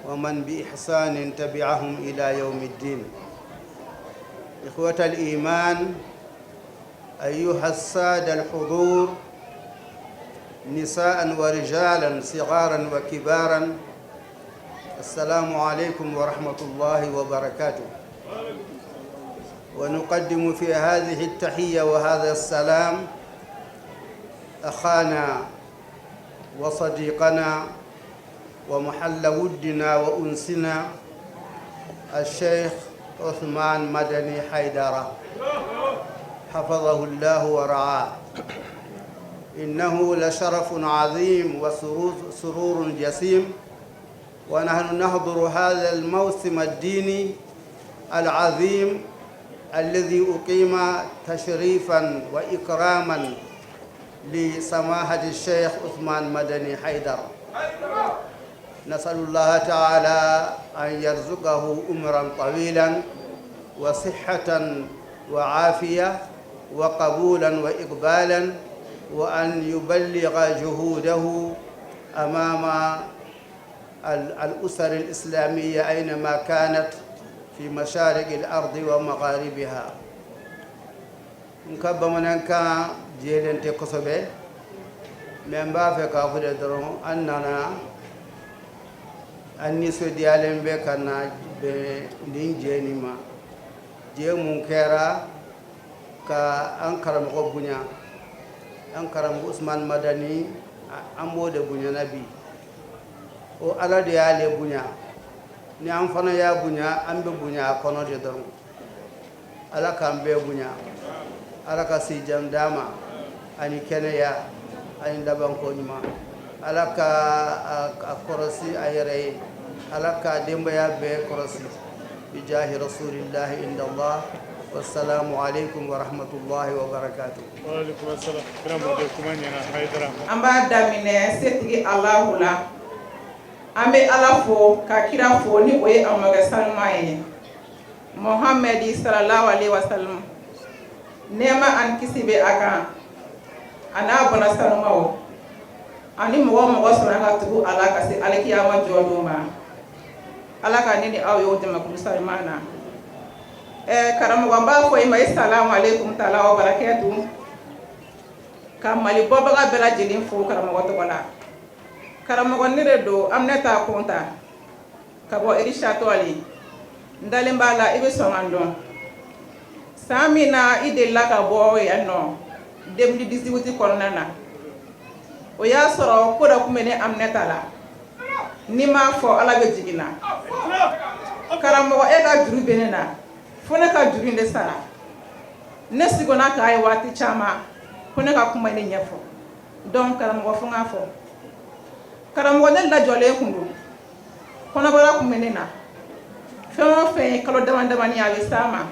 ومن بإحسان تبعهم إلى يوم الدين. إخوة الإيمان، أيها السادة الحضور، نساء ورجالا، صغارا وكبارا، السلام عليكم ورحمة الله وبركاته. ونقدم في هذه التحية وهذا السلام أخانا وصديقنا ومحل ودنا وأنسنا الشيخ عثمان مدني حيدرة، حفظه الله ورعاه. إنه لشرف عظيم وسرور جسيم، ونحن نحضر هذا الموسم الديني العظيم الذي أقيم تشريفا وإكراما لسماحة الشيخ عثمان مدني حيدر. نسأل الله تعالى أن يرزقه عمرا طويلا وصحة وعافية وقبولا وإقبالا، وأن يبلغ جهوده أمام الأسر الإسلامية أينما كانت في مشارق الأرض ومغاربها. N ka bamanankan jɛlen tɛ kosɛbɛ, mais n b'a fɛ k'a fɔ de dɔrɔn, an nana, an nisɔndiyalen bɛ ka na bɛn nin jɛ nin ma, jɛ mun kɛra ka an karamɔgɔ bonya, an karamɔgɔ Usman Madani. An b'o de bonyana bi. O Ala de y'ale bonya, ni an fana y'a bonya, an bɛ bonya a kɔnɔ de dɔrɔn. Ala k'an bɛɛ bonya, Ala ka sijan d'a ma ani kɛnɛya ani labanko ɲuman. Ala ka a kɔrɔsi a yɛrɛ ye, Ala ka denbaya bɛɛ kɔrɔsi bijahi rasulillahi indallah. Wassalamu alaikum wa rahmatullahi wa barakatuh. An b'a daminɛ setigi Alahu la. An bɛ Ala fo ka kira fo, ni o ye a makɛ sanuman ye, Mohamɛdi sallallahu alaihi wasallam, nɛɛma ani kisi bɛ a kan, a n'a bɔnna sanumaw ani mɔgɔ o mɔgɔ sɔnna ka tugu a la ka se alikiyama jɔ don ma. Ala ka ne ni aw ye o jamakulu sanuman na. Karamɔgɔ, n b'a fɔ i ma i salamu aleykum taala wa barakatu, ka Mali bɔbaga bɛɛ lajɛlen fo karamɔgɔ tɔgɔ la. Karamɔgɔ, ne de don, Aminata Kɔnta ka bɔ Erisatɔli. N dalen b'a la i bɛ sɔn ka n dɔn. San min na i delila ka bɔ yan nɔ 2018 kɔnɔna na, o y'a sɔrɔ ko dɔ tun bɛ ne Aminata la, ni m'a fɔ Ala bɛ jigin na. Karamɔgɔ, e ka juru bɛ ne na, fo ne ka juru in de sara. Ne sigonna k'a ye waati caman ko ne ka kuma ne ɲɛfɔ. Donc karamɔgɔ, fo n k'a fɔ. Karamɔgɔ, ne lajɔlen kun don, kɔnɔbara kun bɛ ne na. Fɛn o fɛn ye kalo dama damani a bɛ s'a ma,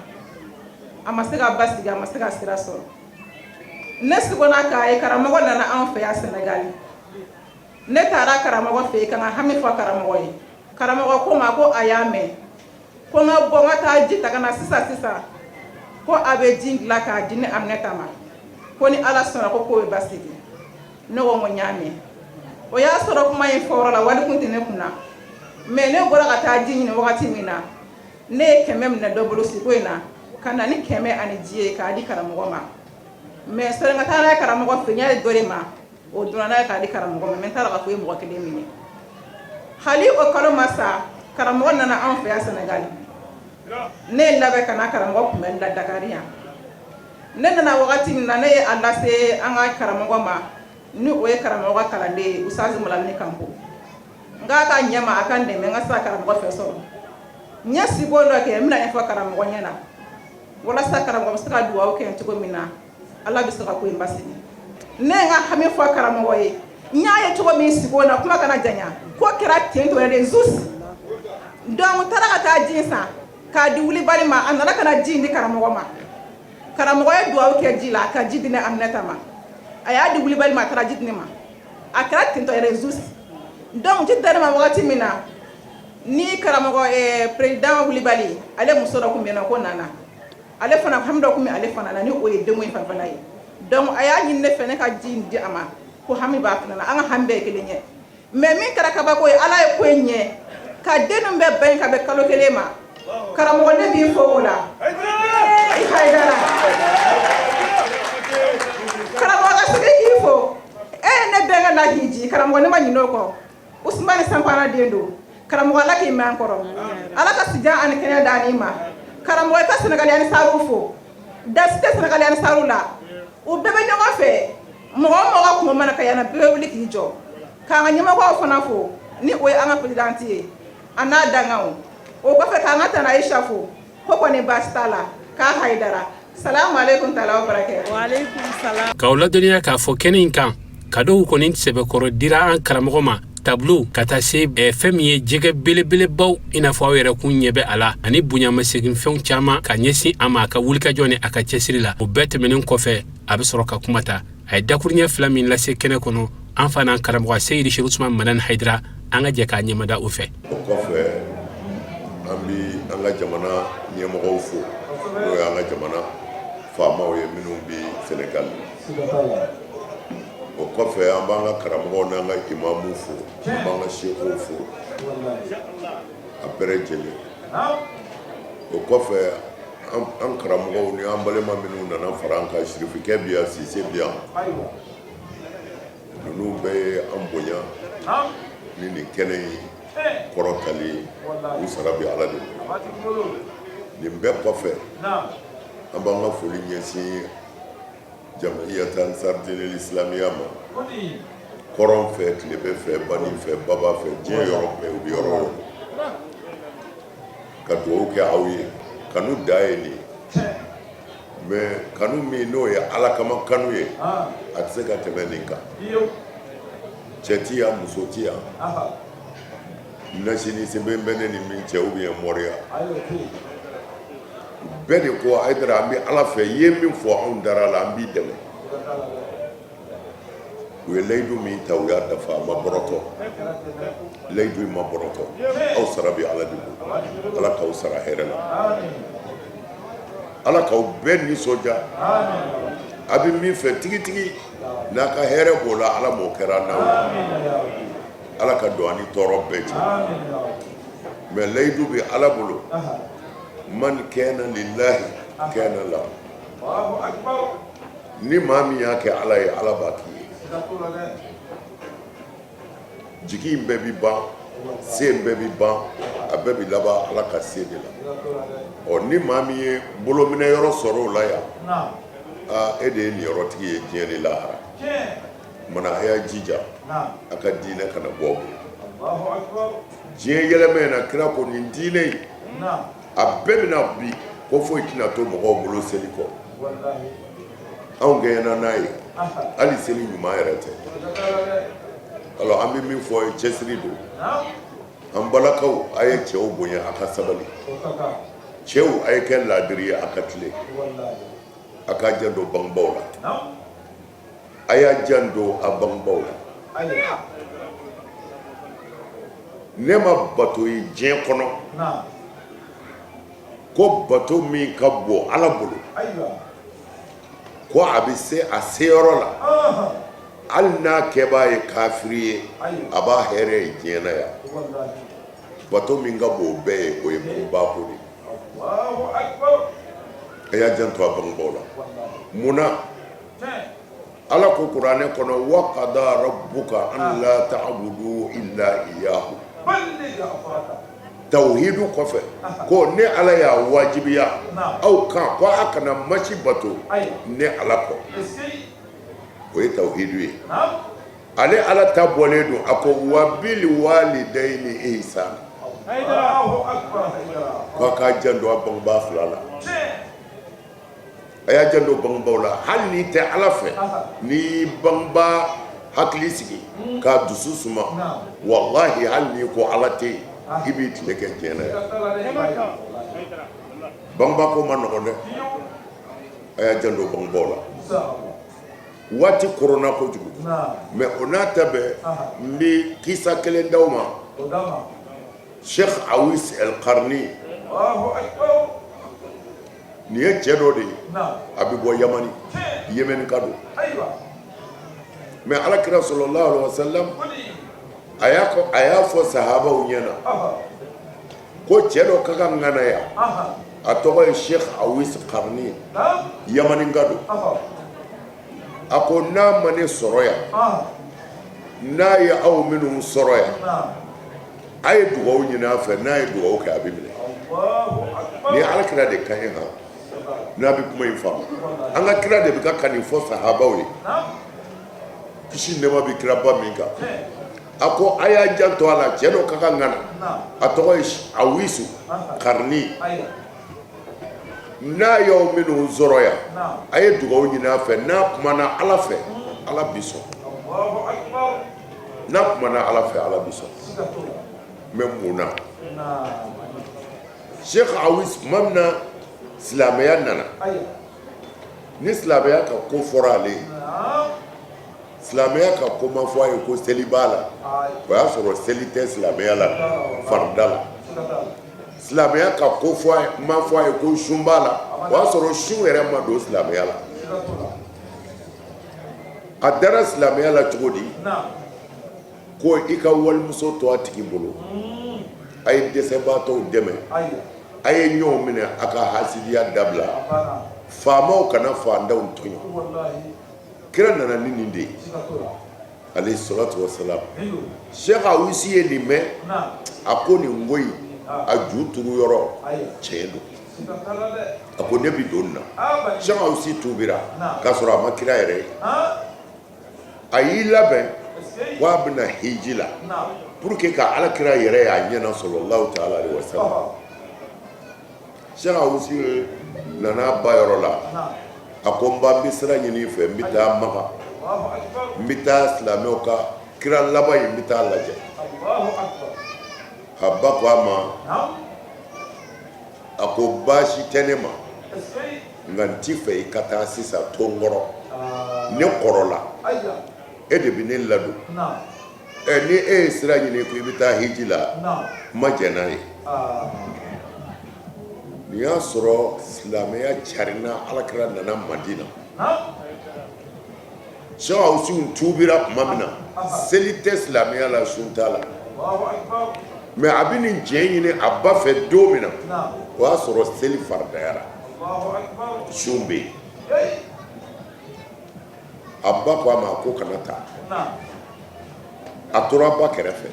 a ma se ka basigi, a ma se ka sira sɔrɔ. Ne sigonna k'a ye karamɔgɔ nana anw fɛ yan Sɛnɛgali. Ne taara karamɔgɔ fɛ yen ka n ka hami fɔ karamɔgɔ ye. Karamɔgɔ ko ma ko a y'a mɛn, ko n ka bɔ n ka taa ji ta ka na sisan sisan, ko a bɛ ji dilan k'a di ne Aminata ma, ko ni Ala sɔnna ko ko bɛ basigi. Ne ko n ko n y'a mɛn. O y'a sɔrɔ kuma in fɔyɔrɔ la, wali kun tɛ ne kunna, mais ne bɔra ka taa ji ɲini wagati min na, ne ye 100 minɛ dɔ bolo siko in na ka na ni 100 ani ji ye k'a di karamɔgɔ ma. Mais sɔrɔ n ka taa n'a ye karamɔgɔ fɛ, n y'a di dɔ de ma, o donna n'a ye k'a di karamɔgɔ ma, mais n t'a dɔn k'a fɔ o ye mɔgɔ kelen minɛ. Hali o kalo ma sa, karamɔgɔ nana anw fɛ yan Sɛnɛgali. Ne ye labɛn ka na karamɔgɔ kunbɛnni la Dakari yan. Ne nana wagati min na, ne ye a lase an ka karamɔgɔ ma, ni o ye karamɔgɔ ka kalanden ye, Usazi Malamini Kanko, n k'a ka ɲɛ ma, a ka n dɛmɛ n ka se ka karamɔgɔ fɛ sɔrɔ. N ye siko dɔ kɛ, n bɛna ɲɛfɔ karamɔgɔ ɲɛna walasa karamɔgɔ bɛ se ka dugawu kɛ cogo min na, Ala bɛ se ka ko in basigi. Ne ye n ka hami fɔ karamɔgɔ ye, n y'a ye cogo min siko na, kuma kana janya, ko kɛra ten tɔ de juste. Donc n taara ka taa ji san k'a di wulibali ma. A nana ka na ji in di karamɔgɔ ma. Karamɔgɔ ye dugawu kɛ ji la ka ji di ne Aminata ma. A y'a di wulibali ma, a taara ji di ne ma. A kɛra ten tɔ yɛrɛ juste. Donc ji dara ma wagati min na, ni karamɔgɔ président wulibali, ale muso dɔ tun bɛ yen nɔ ko Nana, ale fana hami dɔ tun bɛ ale fana na, ni o ye denko in fanfɛla ye. Donc a y'a ɲini ne fɛ ne ka ji in di a ma, ko hami b'a fana na. An ka hami bɛɛ ye kelen ye. Mais min kɛra kabako ye, Ala ye ko in ɲɛ ka den ninnu bɛɛ bange ka bɛn kalo kelen ma. Karamɔgɔ, ne b'i fo o la i Hayidara. Karamɔgɔ, ka segin k'i fo, e ye ne bɛnkɛ lahiji. Karamɔgɔ, ne ma ɲinɛ o kɔ. Usumani Sanpana den don. Karamɔgɔ, Ala k'i mɛn an kɔrɔ, Ala ka sijan ani kɛnɛya d'an ma. Karamɔgɔ, i ka Sɛnɛgali Ansaru fo, dasi tɛ Sɛnɛgali Ansaru la, u bɛɛ bɛ ɲɔgɔn fɛ. Mɔgɔ o mɔgɔ kun mana ka yan, bɛɛ bɛ wuli k'i jɔ k'an ka ɲɛmɔgɔw fana fo, ni o ye an ka présidente ye a n'a danganw. O kɔfɛ, k'an ka tana Ayisa fo, ko kɔni baasi t'a la, k'a Hayidara. Salamu aleykum taala wa barakatu. Wa aleykum salam. K'aw ladɔnniya k'a fɔ kɛnɛ in kan, kadow kɔni sɛbɛkɔrɔ dira an karamɔgɔ ma, tableau ka taa se fɛn min ye jɛgɛ belebelebaw, i n'a fɔ aw yɛrɛ kun ɲɛ bɛ a la, ani bonyamasegin fɛnw caman ka ɲɛsin a ma a ka wulikajɔ ni a ka cɛsiri la. O bɛɛ tɛmɛnen kɔfɛ, a bɛ sɔrɔ ka kuma ta. A ye dakuruɲɛ fila min lase kɛnɛ kɔnɔ, an fa n'an karamɔgɔ Seyidi Sɛki Usman Madani Hayidara, an ka jɛ k'a ɲɛmada o fɛ. O kɔfɛ, an bɛ an ka jamana ɲɛmɔgɔw fo, n'o y'an ka jamana faamaw ye minnu bɛ Senegali. O kɔfɛ, an b'an ka karamɔgɔw n'an ka imamuw fo, an b'an ka sekow fo, a bɛɛ lajɛlen. O kɔfɛ, an karamɔgɔw ni an balima minnu nana fara an kan, sirifikɛ bi yan, Sise bi yan, ninnu bɛɛ ye an bonya ni nin kɛnɛ in kɔrɔtali ye. U sara bɛ Ala de bolo. Nin bɛɛ kɔfɛ, an b'an ka foli ɲɛsin Jamiyat Ansar Dinil Islamiya ma, kɔrɔn fɛ, tilebin fɛ, banin fɛ, baba fɛ, diɲɛ yɔrɔ bɛɛ, u bɛ yɔrɔ o yɔrɔ, ka dugawu kɛ aw ye. Kanu da ye nin ye, mais kanu min n'o ye Ala kama kanu ye, a tɛ se ka tɛmɛ nin kan. Cɛ ti yan, muso ti yan, nasi ni sɛbɛn bɛ ne ni min cɛ ou bien moriya, bɛɛ de ko Hayidara, an bɛ Ala fɛ, i ye min fɔ, anw dara la, an b'i dɛmɛ. U ye layidu min ta, u y'a dafa, a ma bɔrɔtɔ, layidu in ma bɔrɔtɔ. Aw sara bɛ Ala de bolo. Ala k'aw sara hɛrɛ la, Ala k'aw bɛɛ nisɔndiya. A bɛ min fɛ tigitigi, n'a ka hɛrɛ b'o la, Ala m'o kɛra n'aw ye. Ala ka don an ni tɔɔrɔ bɛɛ cɛ. Mais layidu bɛ Ala bolo, man kana lillahi kana lahu. Ni maa min y'a kɛ Ala ye, Ala b'a k'i ye. Jigi in bɛɛ bi ban, se in bɛɛ bi ban, a bɛɛ bi laban Ala ka se de la. Ɔ, ni maa min ye bolominɛ yɔrɔ sɔrɔ o la yan, aa, e de ye niyɔrɔtigi ye diɲɛ ni lahara. Mana a y'a jija a ka diinɛ kana bɔ bolo. Diɲɛ yɛlɛmɛ in na, kira ko nin diinɛ in, a bɛɛ bɛna bi ko foyi tɛna to mɔgɔw bolo seli kɔ. Anw gɛnna n'a ye, hali seli ɲuman yɛrɛ tɛ. Alors, an bɛ min fɔ ye, cɛsiri don. An balakaw, a ye cɛw bonya, a ka sabali. Cɛw, a ye kɛ laadiri ye, a ka tile, a k'a janto bangebaw la, a y'a janto a bangebaw la. Ne ma bato ye diɲɛ kɔnɔ ko bato min ka bon Ala bolo, ko a bɛ se a seyɔrɔ la, hali n'a kɛbaa ye kafiri ye, a b'a hɛrɛ ye diɲɛ na yan. Bato min ka bon o bɛɛ ye, o ye bangebaa ko de ye. A y'a janto a bangebaw la. Mun na Ala ko kuranɛ kɔnɔ: wa qada rabbuka an la ta'budu illa iyyahu? Tawhidu kɔfɛ, ko ne Ala y'a wajibiya aw kan ko a kana masi bato ne Ala kɔ. O ye tawhidu ye. Ale Ala ta bɔlen don, a ko wa bil walidayni ihsana, ko a k'a janto a bangebaa fila la. A y'a janto bangebaaw la. Hali n'i tɛ Ala fɛ, n'i y'i bangebaa hakili sigi k'a dusu suma, walahi, hali n'i ko Ala tɛ yen, i b'i tile kɛ diɲɛ na yan. Bangebaa ko ma nɔgɔn dɛ. A y'a janto bangebaaw la. Waati koronna kojugu, mais o n'a ta bɛɛ, n bɛ kisa kelen d'aw ma. Sheikh Awis El Karni, nin ye cɛ dɔ de ye, a bɛ bɔ Yamani, Yémen ka don. Mais Ala kira sallallahu alaihi wasallam a y'a fɔ sahabaw ɲɛna ko cɛ dɔ ka kan ka na yan, a tɔgɔ ye Sheikh Awis Karni, Yamani ka don. A ko n'a ma ne sɔrɔ yan, n'a ye aw minnu sɔrɔ yan, a ye dugawu ɲini a fɛ. N'a ye dugawu kɛ, a bɛ minɛ. Ni Ala kira de ka ɲi han, n'a bɛ kuma in faamu, an ka kira de bɛ ka nin fɔ sahabaw ye, kisi nɛɛma bɛ kiraba min kan. A ko a y'a janto a la, cɛ dɔ ka kan ka na, a tɔgɔ ye Awisu Karni. N'a y'aw minnu sɔrɔ yan, a ye dugawu ɲini a fɛ. N'a kumana Ala fɛ, Ala bi sɔn. N'a kumana Ala fɛ, Ala bi sɔn. Mais mun na Sheikh Awis, tuma min na silamɛya nana, ni silamɛya ka ko fɔra ale ye, silamɛya ka ko ma fɔ a ye ko seli b'a la, o y'a sɔrɔ seli tɛ silamɛya la farida la. Silamɛya ka ko fɔ a ye, ma fɔ a ye ko sun b'a la, o y'a sɔrɔ sun yɛrɛ ma don silamɛya la. A dara silamɛya la cogo di? Ko i ka walimuso to a tigi bolo, a ye dɛsɛbaatɔw dɛmɛ, a ye ɲɔgɔn minɛ, a ka hasidiya dabila, faamaw kana faantanw tɔɲɔ. Kira nana ni nin de ye, alayhi salatu wasalam. Sheikh Awisi ye nin mɛn, a ko nin ko in a ju turu yɔrɔ tiɲɛ don. A ko ne bi don nin na. Sheikh Awisi tubira k'a sɔrɔ a ma kira yɛrɛ ye. A y'i labɛn ko a bɛna hiji la pour que ka ala kira yɛrɛ y'a ɲɛna, sallallahu ta'ala alaihi wasallam. Sheikh Awisi nana ba yɔrɔ la, a ko n ba, n bɛ sira ɲini i fɛ, n bɛ taa Maka, n bɛ taa silamɛw ka kira laban in, n bɛ taa lajɛ. A ba ko a ma, a ko baasi tɛ ne ma, nka n ti fɛ i ka taa sisan, to n kɔrɔ, ne kɔrɔla, e de bɛ ne ladon. Ɛ, ni e ye sira ɲini ko i bɛ taa hiji la, n ma jɛn n'a ye. Nin y'a sɔrɔ silamɛya carinna, alakira nana Madina. Sheikh Awusi tuubira tuma min na, seli tɛ silamɛya la, sun t'a la. Mais a bɛ nin diɲɛ ɲini a ba fɛ don min na, o y'a sɔrɔ seli faridayara, sun bɛ yen. A ba ko a ma ko kana taa. A tora a ba kɛrɛfɛ,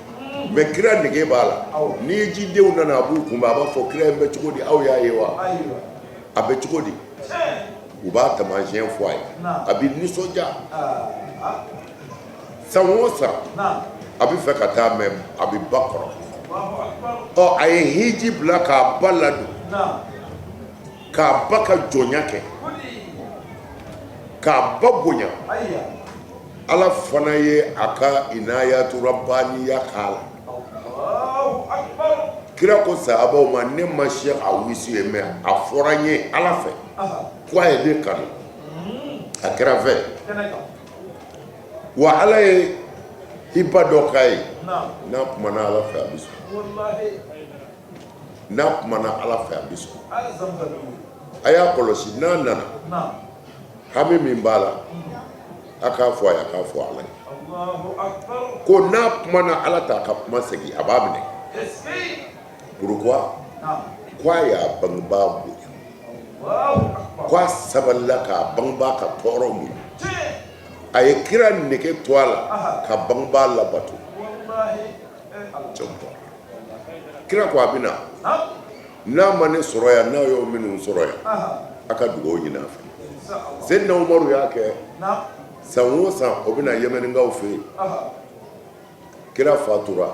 mais kira nege b'a la. Ni hijidenw nana, a b'u kunbɛn, a b'a fɔ kira in bɛ cogo di, aw y'a ye wa, a bɛ cogo di? U b'a taamasiyɛn fɔ a ye, a bɛ nisɔndiya. San o san a bɛ fɛ ka taa, mais a bɛ ba kɔrɔ. Ɔ, a ye hiji bila k'a ba ladon, k'a ba ka jɔnya kɛ, k'a ba bonya. Ala fana ye a ka inayatu rabbaniya k'a la. Kira ko sahabaw ma, ne ma Sheikh Awisi ye, mais a fɔra n ye Ala fɛ ko a ye ne kanu a kɛra fɛ wa. Ala ye hiba dɔ k'a ye, n'a kumana Ala fɛ, a bɛ sɔn. N'a kumana Ala fɛ, a bɛ sɔn. A y'a kɔlɔsi, n'a nana, hami min b'a la, a k'a fɔ a ye, a k'a fɔ Ala ye ko n'a kumana, Ala t'a ka kuma segin, a b'a minɛ. Pourquoi? Ko a y'a bangebaa bonya, ko a sabalila k'a bangebaa ka tɔɔrɔ muɲu, a ye kira nege to a la ka bangebaa labato. Kira ko a bɛ na, n'a ma ne sɔrɔ yan, n'a y'o minnu sɔrɔ yan, a ka dugawu ɲini a fɛ. Seyidina Umaru y'a kɛ san o san, o bɛ na Yɛmɛnikaw fɛ yen. Kira fatura,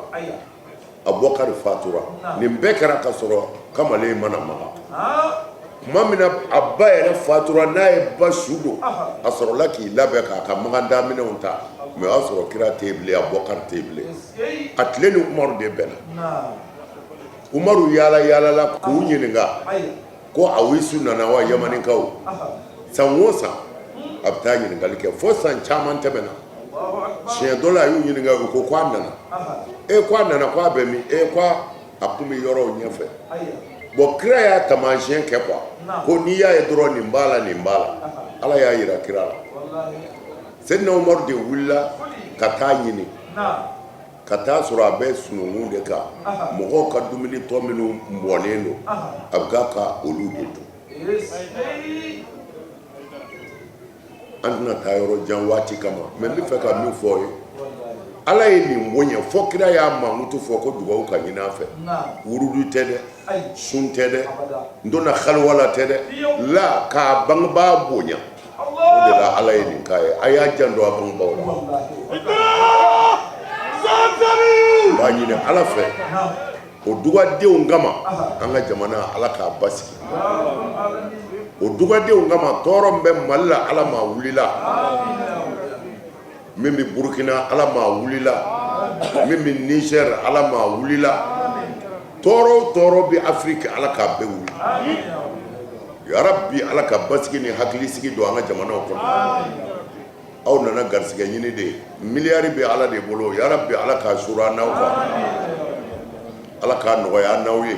Abubakari fatura, nin bɛɛ kɛra ka sɔrɔ kamalen ma na Maka. Tuma min na a ba yɛrɛ fatura, n'a ye ba su don, a sɔrɔla k'i labɛn k'a ka Makan daminɛw ta, mais o y'a sɔrɔ kira tɛ yen bilen, Abubakari tɛ yen bilen. A tile ni Umaru de bɛnna. Umaru yaala yaalala k'u ɲininka ko Awisu nana wa? Yamanikaw, san o san a bɛ taa ɲininkali kɛ, fo san caman tɛmɛna. Siɲɛ dɔ la, a y'u ɲininka, u ko k'a nana. E ko a nana, ko a bɛ min? E ko a kun bɛ yɔrɔw ɲɛfɛ. Bon, kira y'a taamasiyɛn kɛ quoi, ko n'i y'a ye dɔrɔn, nin b'a la, nin b'a la. Ala y'a yira kira la. Seyidina Umaru de wulila ka taa ɲini, ka taa sɔrɔ a bɛ sununkun de kan, mɔgɔw ka dumuni tɔ minnu mɔnen don, a bɛ k'a ka olu de dun. An tɛna taa yɔrɔ jan waati kama, mais n bɛ fɛ ka min fɔ ye, Ala ye nin bonya fɔ kira y'a mankutu fɔ ko dugawu ka ɲini a fɛ. Wurudu tɛ dɛ, sun tɛ dɛ, n donna haliwa la tɛ dɛ, la k'a bangebaa bonya, o de la Ala ye nin k'a ye. A y'a janto a bangebaaw la. N b'a ɲini Ala fɛ. O dugadenw kama an ka jamana, Ala k'a basigi. O dugadenw kama, tɔɔrɔ min bɛ Mali la, Ala m'a wulila. Min bɛ Burukina, Ala m'a wulila. Min bɛ Niger, Ala m'a wulila. Tɔɔrɔ o tɔɔrɔ bɛ Afiriki, Ala k'a bɛɛ wuli. Yarabi, Ala ka basigi ni hakilisigi don an ka jamanaw kɔnɔ. Aw nana garisɛgɛ ɲini de ye, miliyari bɛ Ala de bolo. Yarabi, Ala k'a suuru an n'aw kan, Ala k'a nɔgɔya an n'aw ye.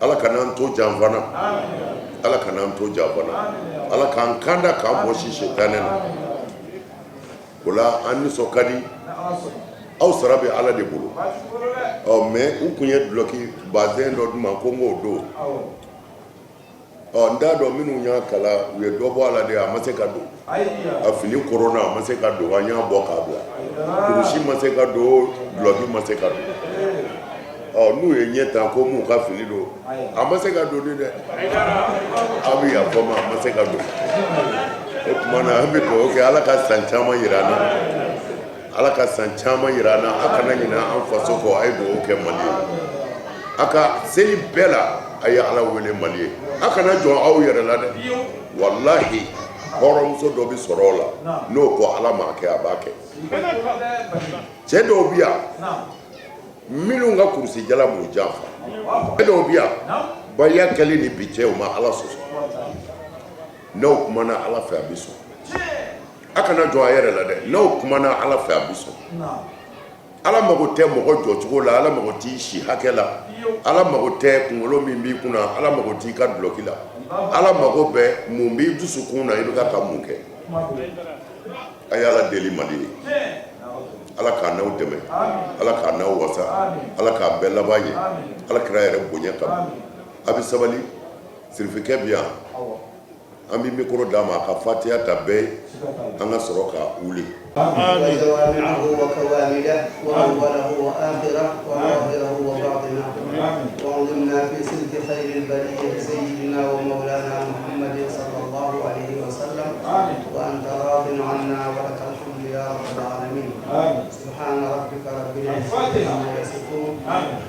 Ala kan'an to janfa na, Ala kan'an to janfa na, Ala k'an kanda k'an bɔsi sitanɛ na. O la, an nisɔn ka di. Aw sara bɛ Ala de bolo. Ɔ mais u tun ye dulɔki bazɛn dɔ d'u ma ko n k'o don. Ɔ n t'a dɔn minnu y'a kala, u ye dɔ bɔ a la de, a ma se ka don. A fini koronna, a ma se ka don. An y'a bɔ k'a bila. Kurusi ma se ka don, dulɔki ma se ka don. Ɔ n'u ye ɲɛ ta ko m'u ka fini don, a ma se ka don ni dɛ. Aw bɛ yafa ma, a ma se ka don. O tuma na, an bɛ dugawu kɛ, Ala ka san caman yira an na, Ala ka san caman yira an na. A kana ɲinɛ an faso kɔ. A ye dugawu kɛ Mali ye. A ka seli bɛɛ la, a ye Ala wele Mali ye. A kana jɔn aw yɛrɛ la dɛ. Walahi, hɔrɔnmuso dɔ bɛ sɔrɔ o la, n'o ko Ala m'a kɛ, a b'a kɛ. Cɛ dɔw bɛ yan minnu ka kurusijala m'u janfa. Cɛ dɔw bɛ yan, baya kɛlen ni bi cɛ, u ma Ala sɔsɔ. N'aw kumana Ala fɛ, a bɛ sɔn. A kana jɔn a yɛrɛ la dɛ. N'aw kumana Ala fɛ, a bɛ sɔn. Ala mago tɛ mɔgɔ jɔcogo la, Ala mago t'i si hakɛ la, Ala mago tɛ kunkolo min b'i kunna, Ala mago t'i ka dulɔki la. Ala mago bɛ mun b'i dusukun na, i bɛ ka mun kɛ. A ye Ala deli Mali ye. Ala k'a n'aw dɛmɛ, Ala k'a n'aw wasa, Ala k'a bɛɛ laban ye, Ala kira yɛrɛ bonya kama. A bɛ sabali. Sirifikɛ bi yan, an bɛ micro d'a ma, a ka fatiya ta bɛɛ ye, an ka sɔrɔ ka wuli. وجوامعه وكوامله وأوله وآخره وظاهره وباطنه، وانظمنا في سلك خير البرية سيدنا ومولانا محمد صلى الله عليه وسلم وأنت راض عنا، ولك الحمد يا رب العالمين. سبحان ربك رب العزة عما يصفون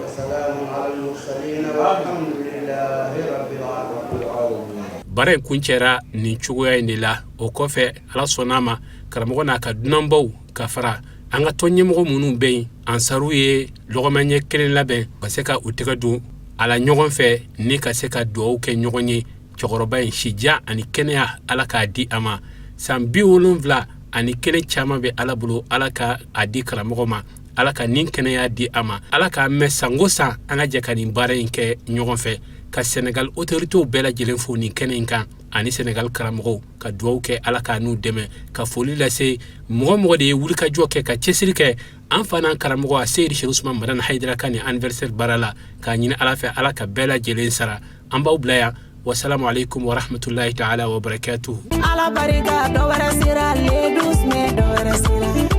وسلام على المرسلين والحمد لله رب العالمين. Baara in kuncɛra nin cogoya in de la. O kɔfɛ, Ala sɔnna a ma, karamɔgɔ n'a ka dunanbaw ka fara an ka tɔn ɲɛmɔgɔ minnu bɛ yen, ansaru ye lɔgɔma ɲɛ kelen labɛn ka se ka u tɛgɛ don a la ɲɔgɔn fɛ ni ka se ka dugawu kɛ ɲɔgɔn ye. Cɛkɔrɔba in, sijan ani kɛnɛya, Ala k'a di a ma. San 71 caman bɛ Ala bolo, Ala ka a di karamɔgɔ ma. Ala ka nin kɛnɛya di a ma. Ala k'a mɛn sango san an ka jɛ ka nin baara in kɛ ɲɔgɔn fɛ. Ka Sɛnɛgali autoritéw bɛɛ lajɛlen fo nin kɛnɛ in kan, ani Sɛnɛgali karamɔgɔw, ka dugawu kɛ, Ala k'a n'u dɛmɛ. Ka foli lase mɔgɔ mɔgɔ de ye wulikajɔ kɛ ka cɛsiri kɛ an fa n'an karamɔgɔ a Seyidi Sɛki Usman Madani Hayidara ka nin anniversaire baara la, k'a ɲini Ala fɛ, Ala ka bɛɛ lajɛlen sara. An b'aw bila yan. Wasalamu alaikum warahmatullahi taala wabarakatuhu. Ala barika, dɔ wɛrɛ sera le 12 mai, dɔ wɛrɛ sera.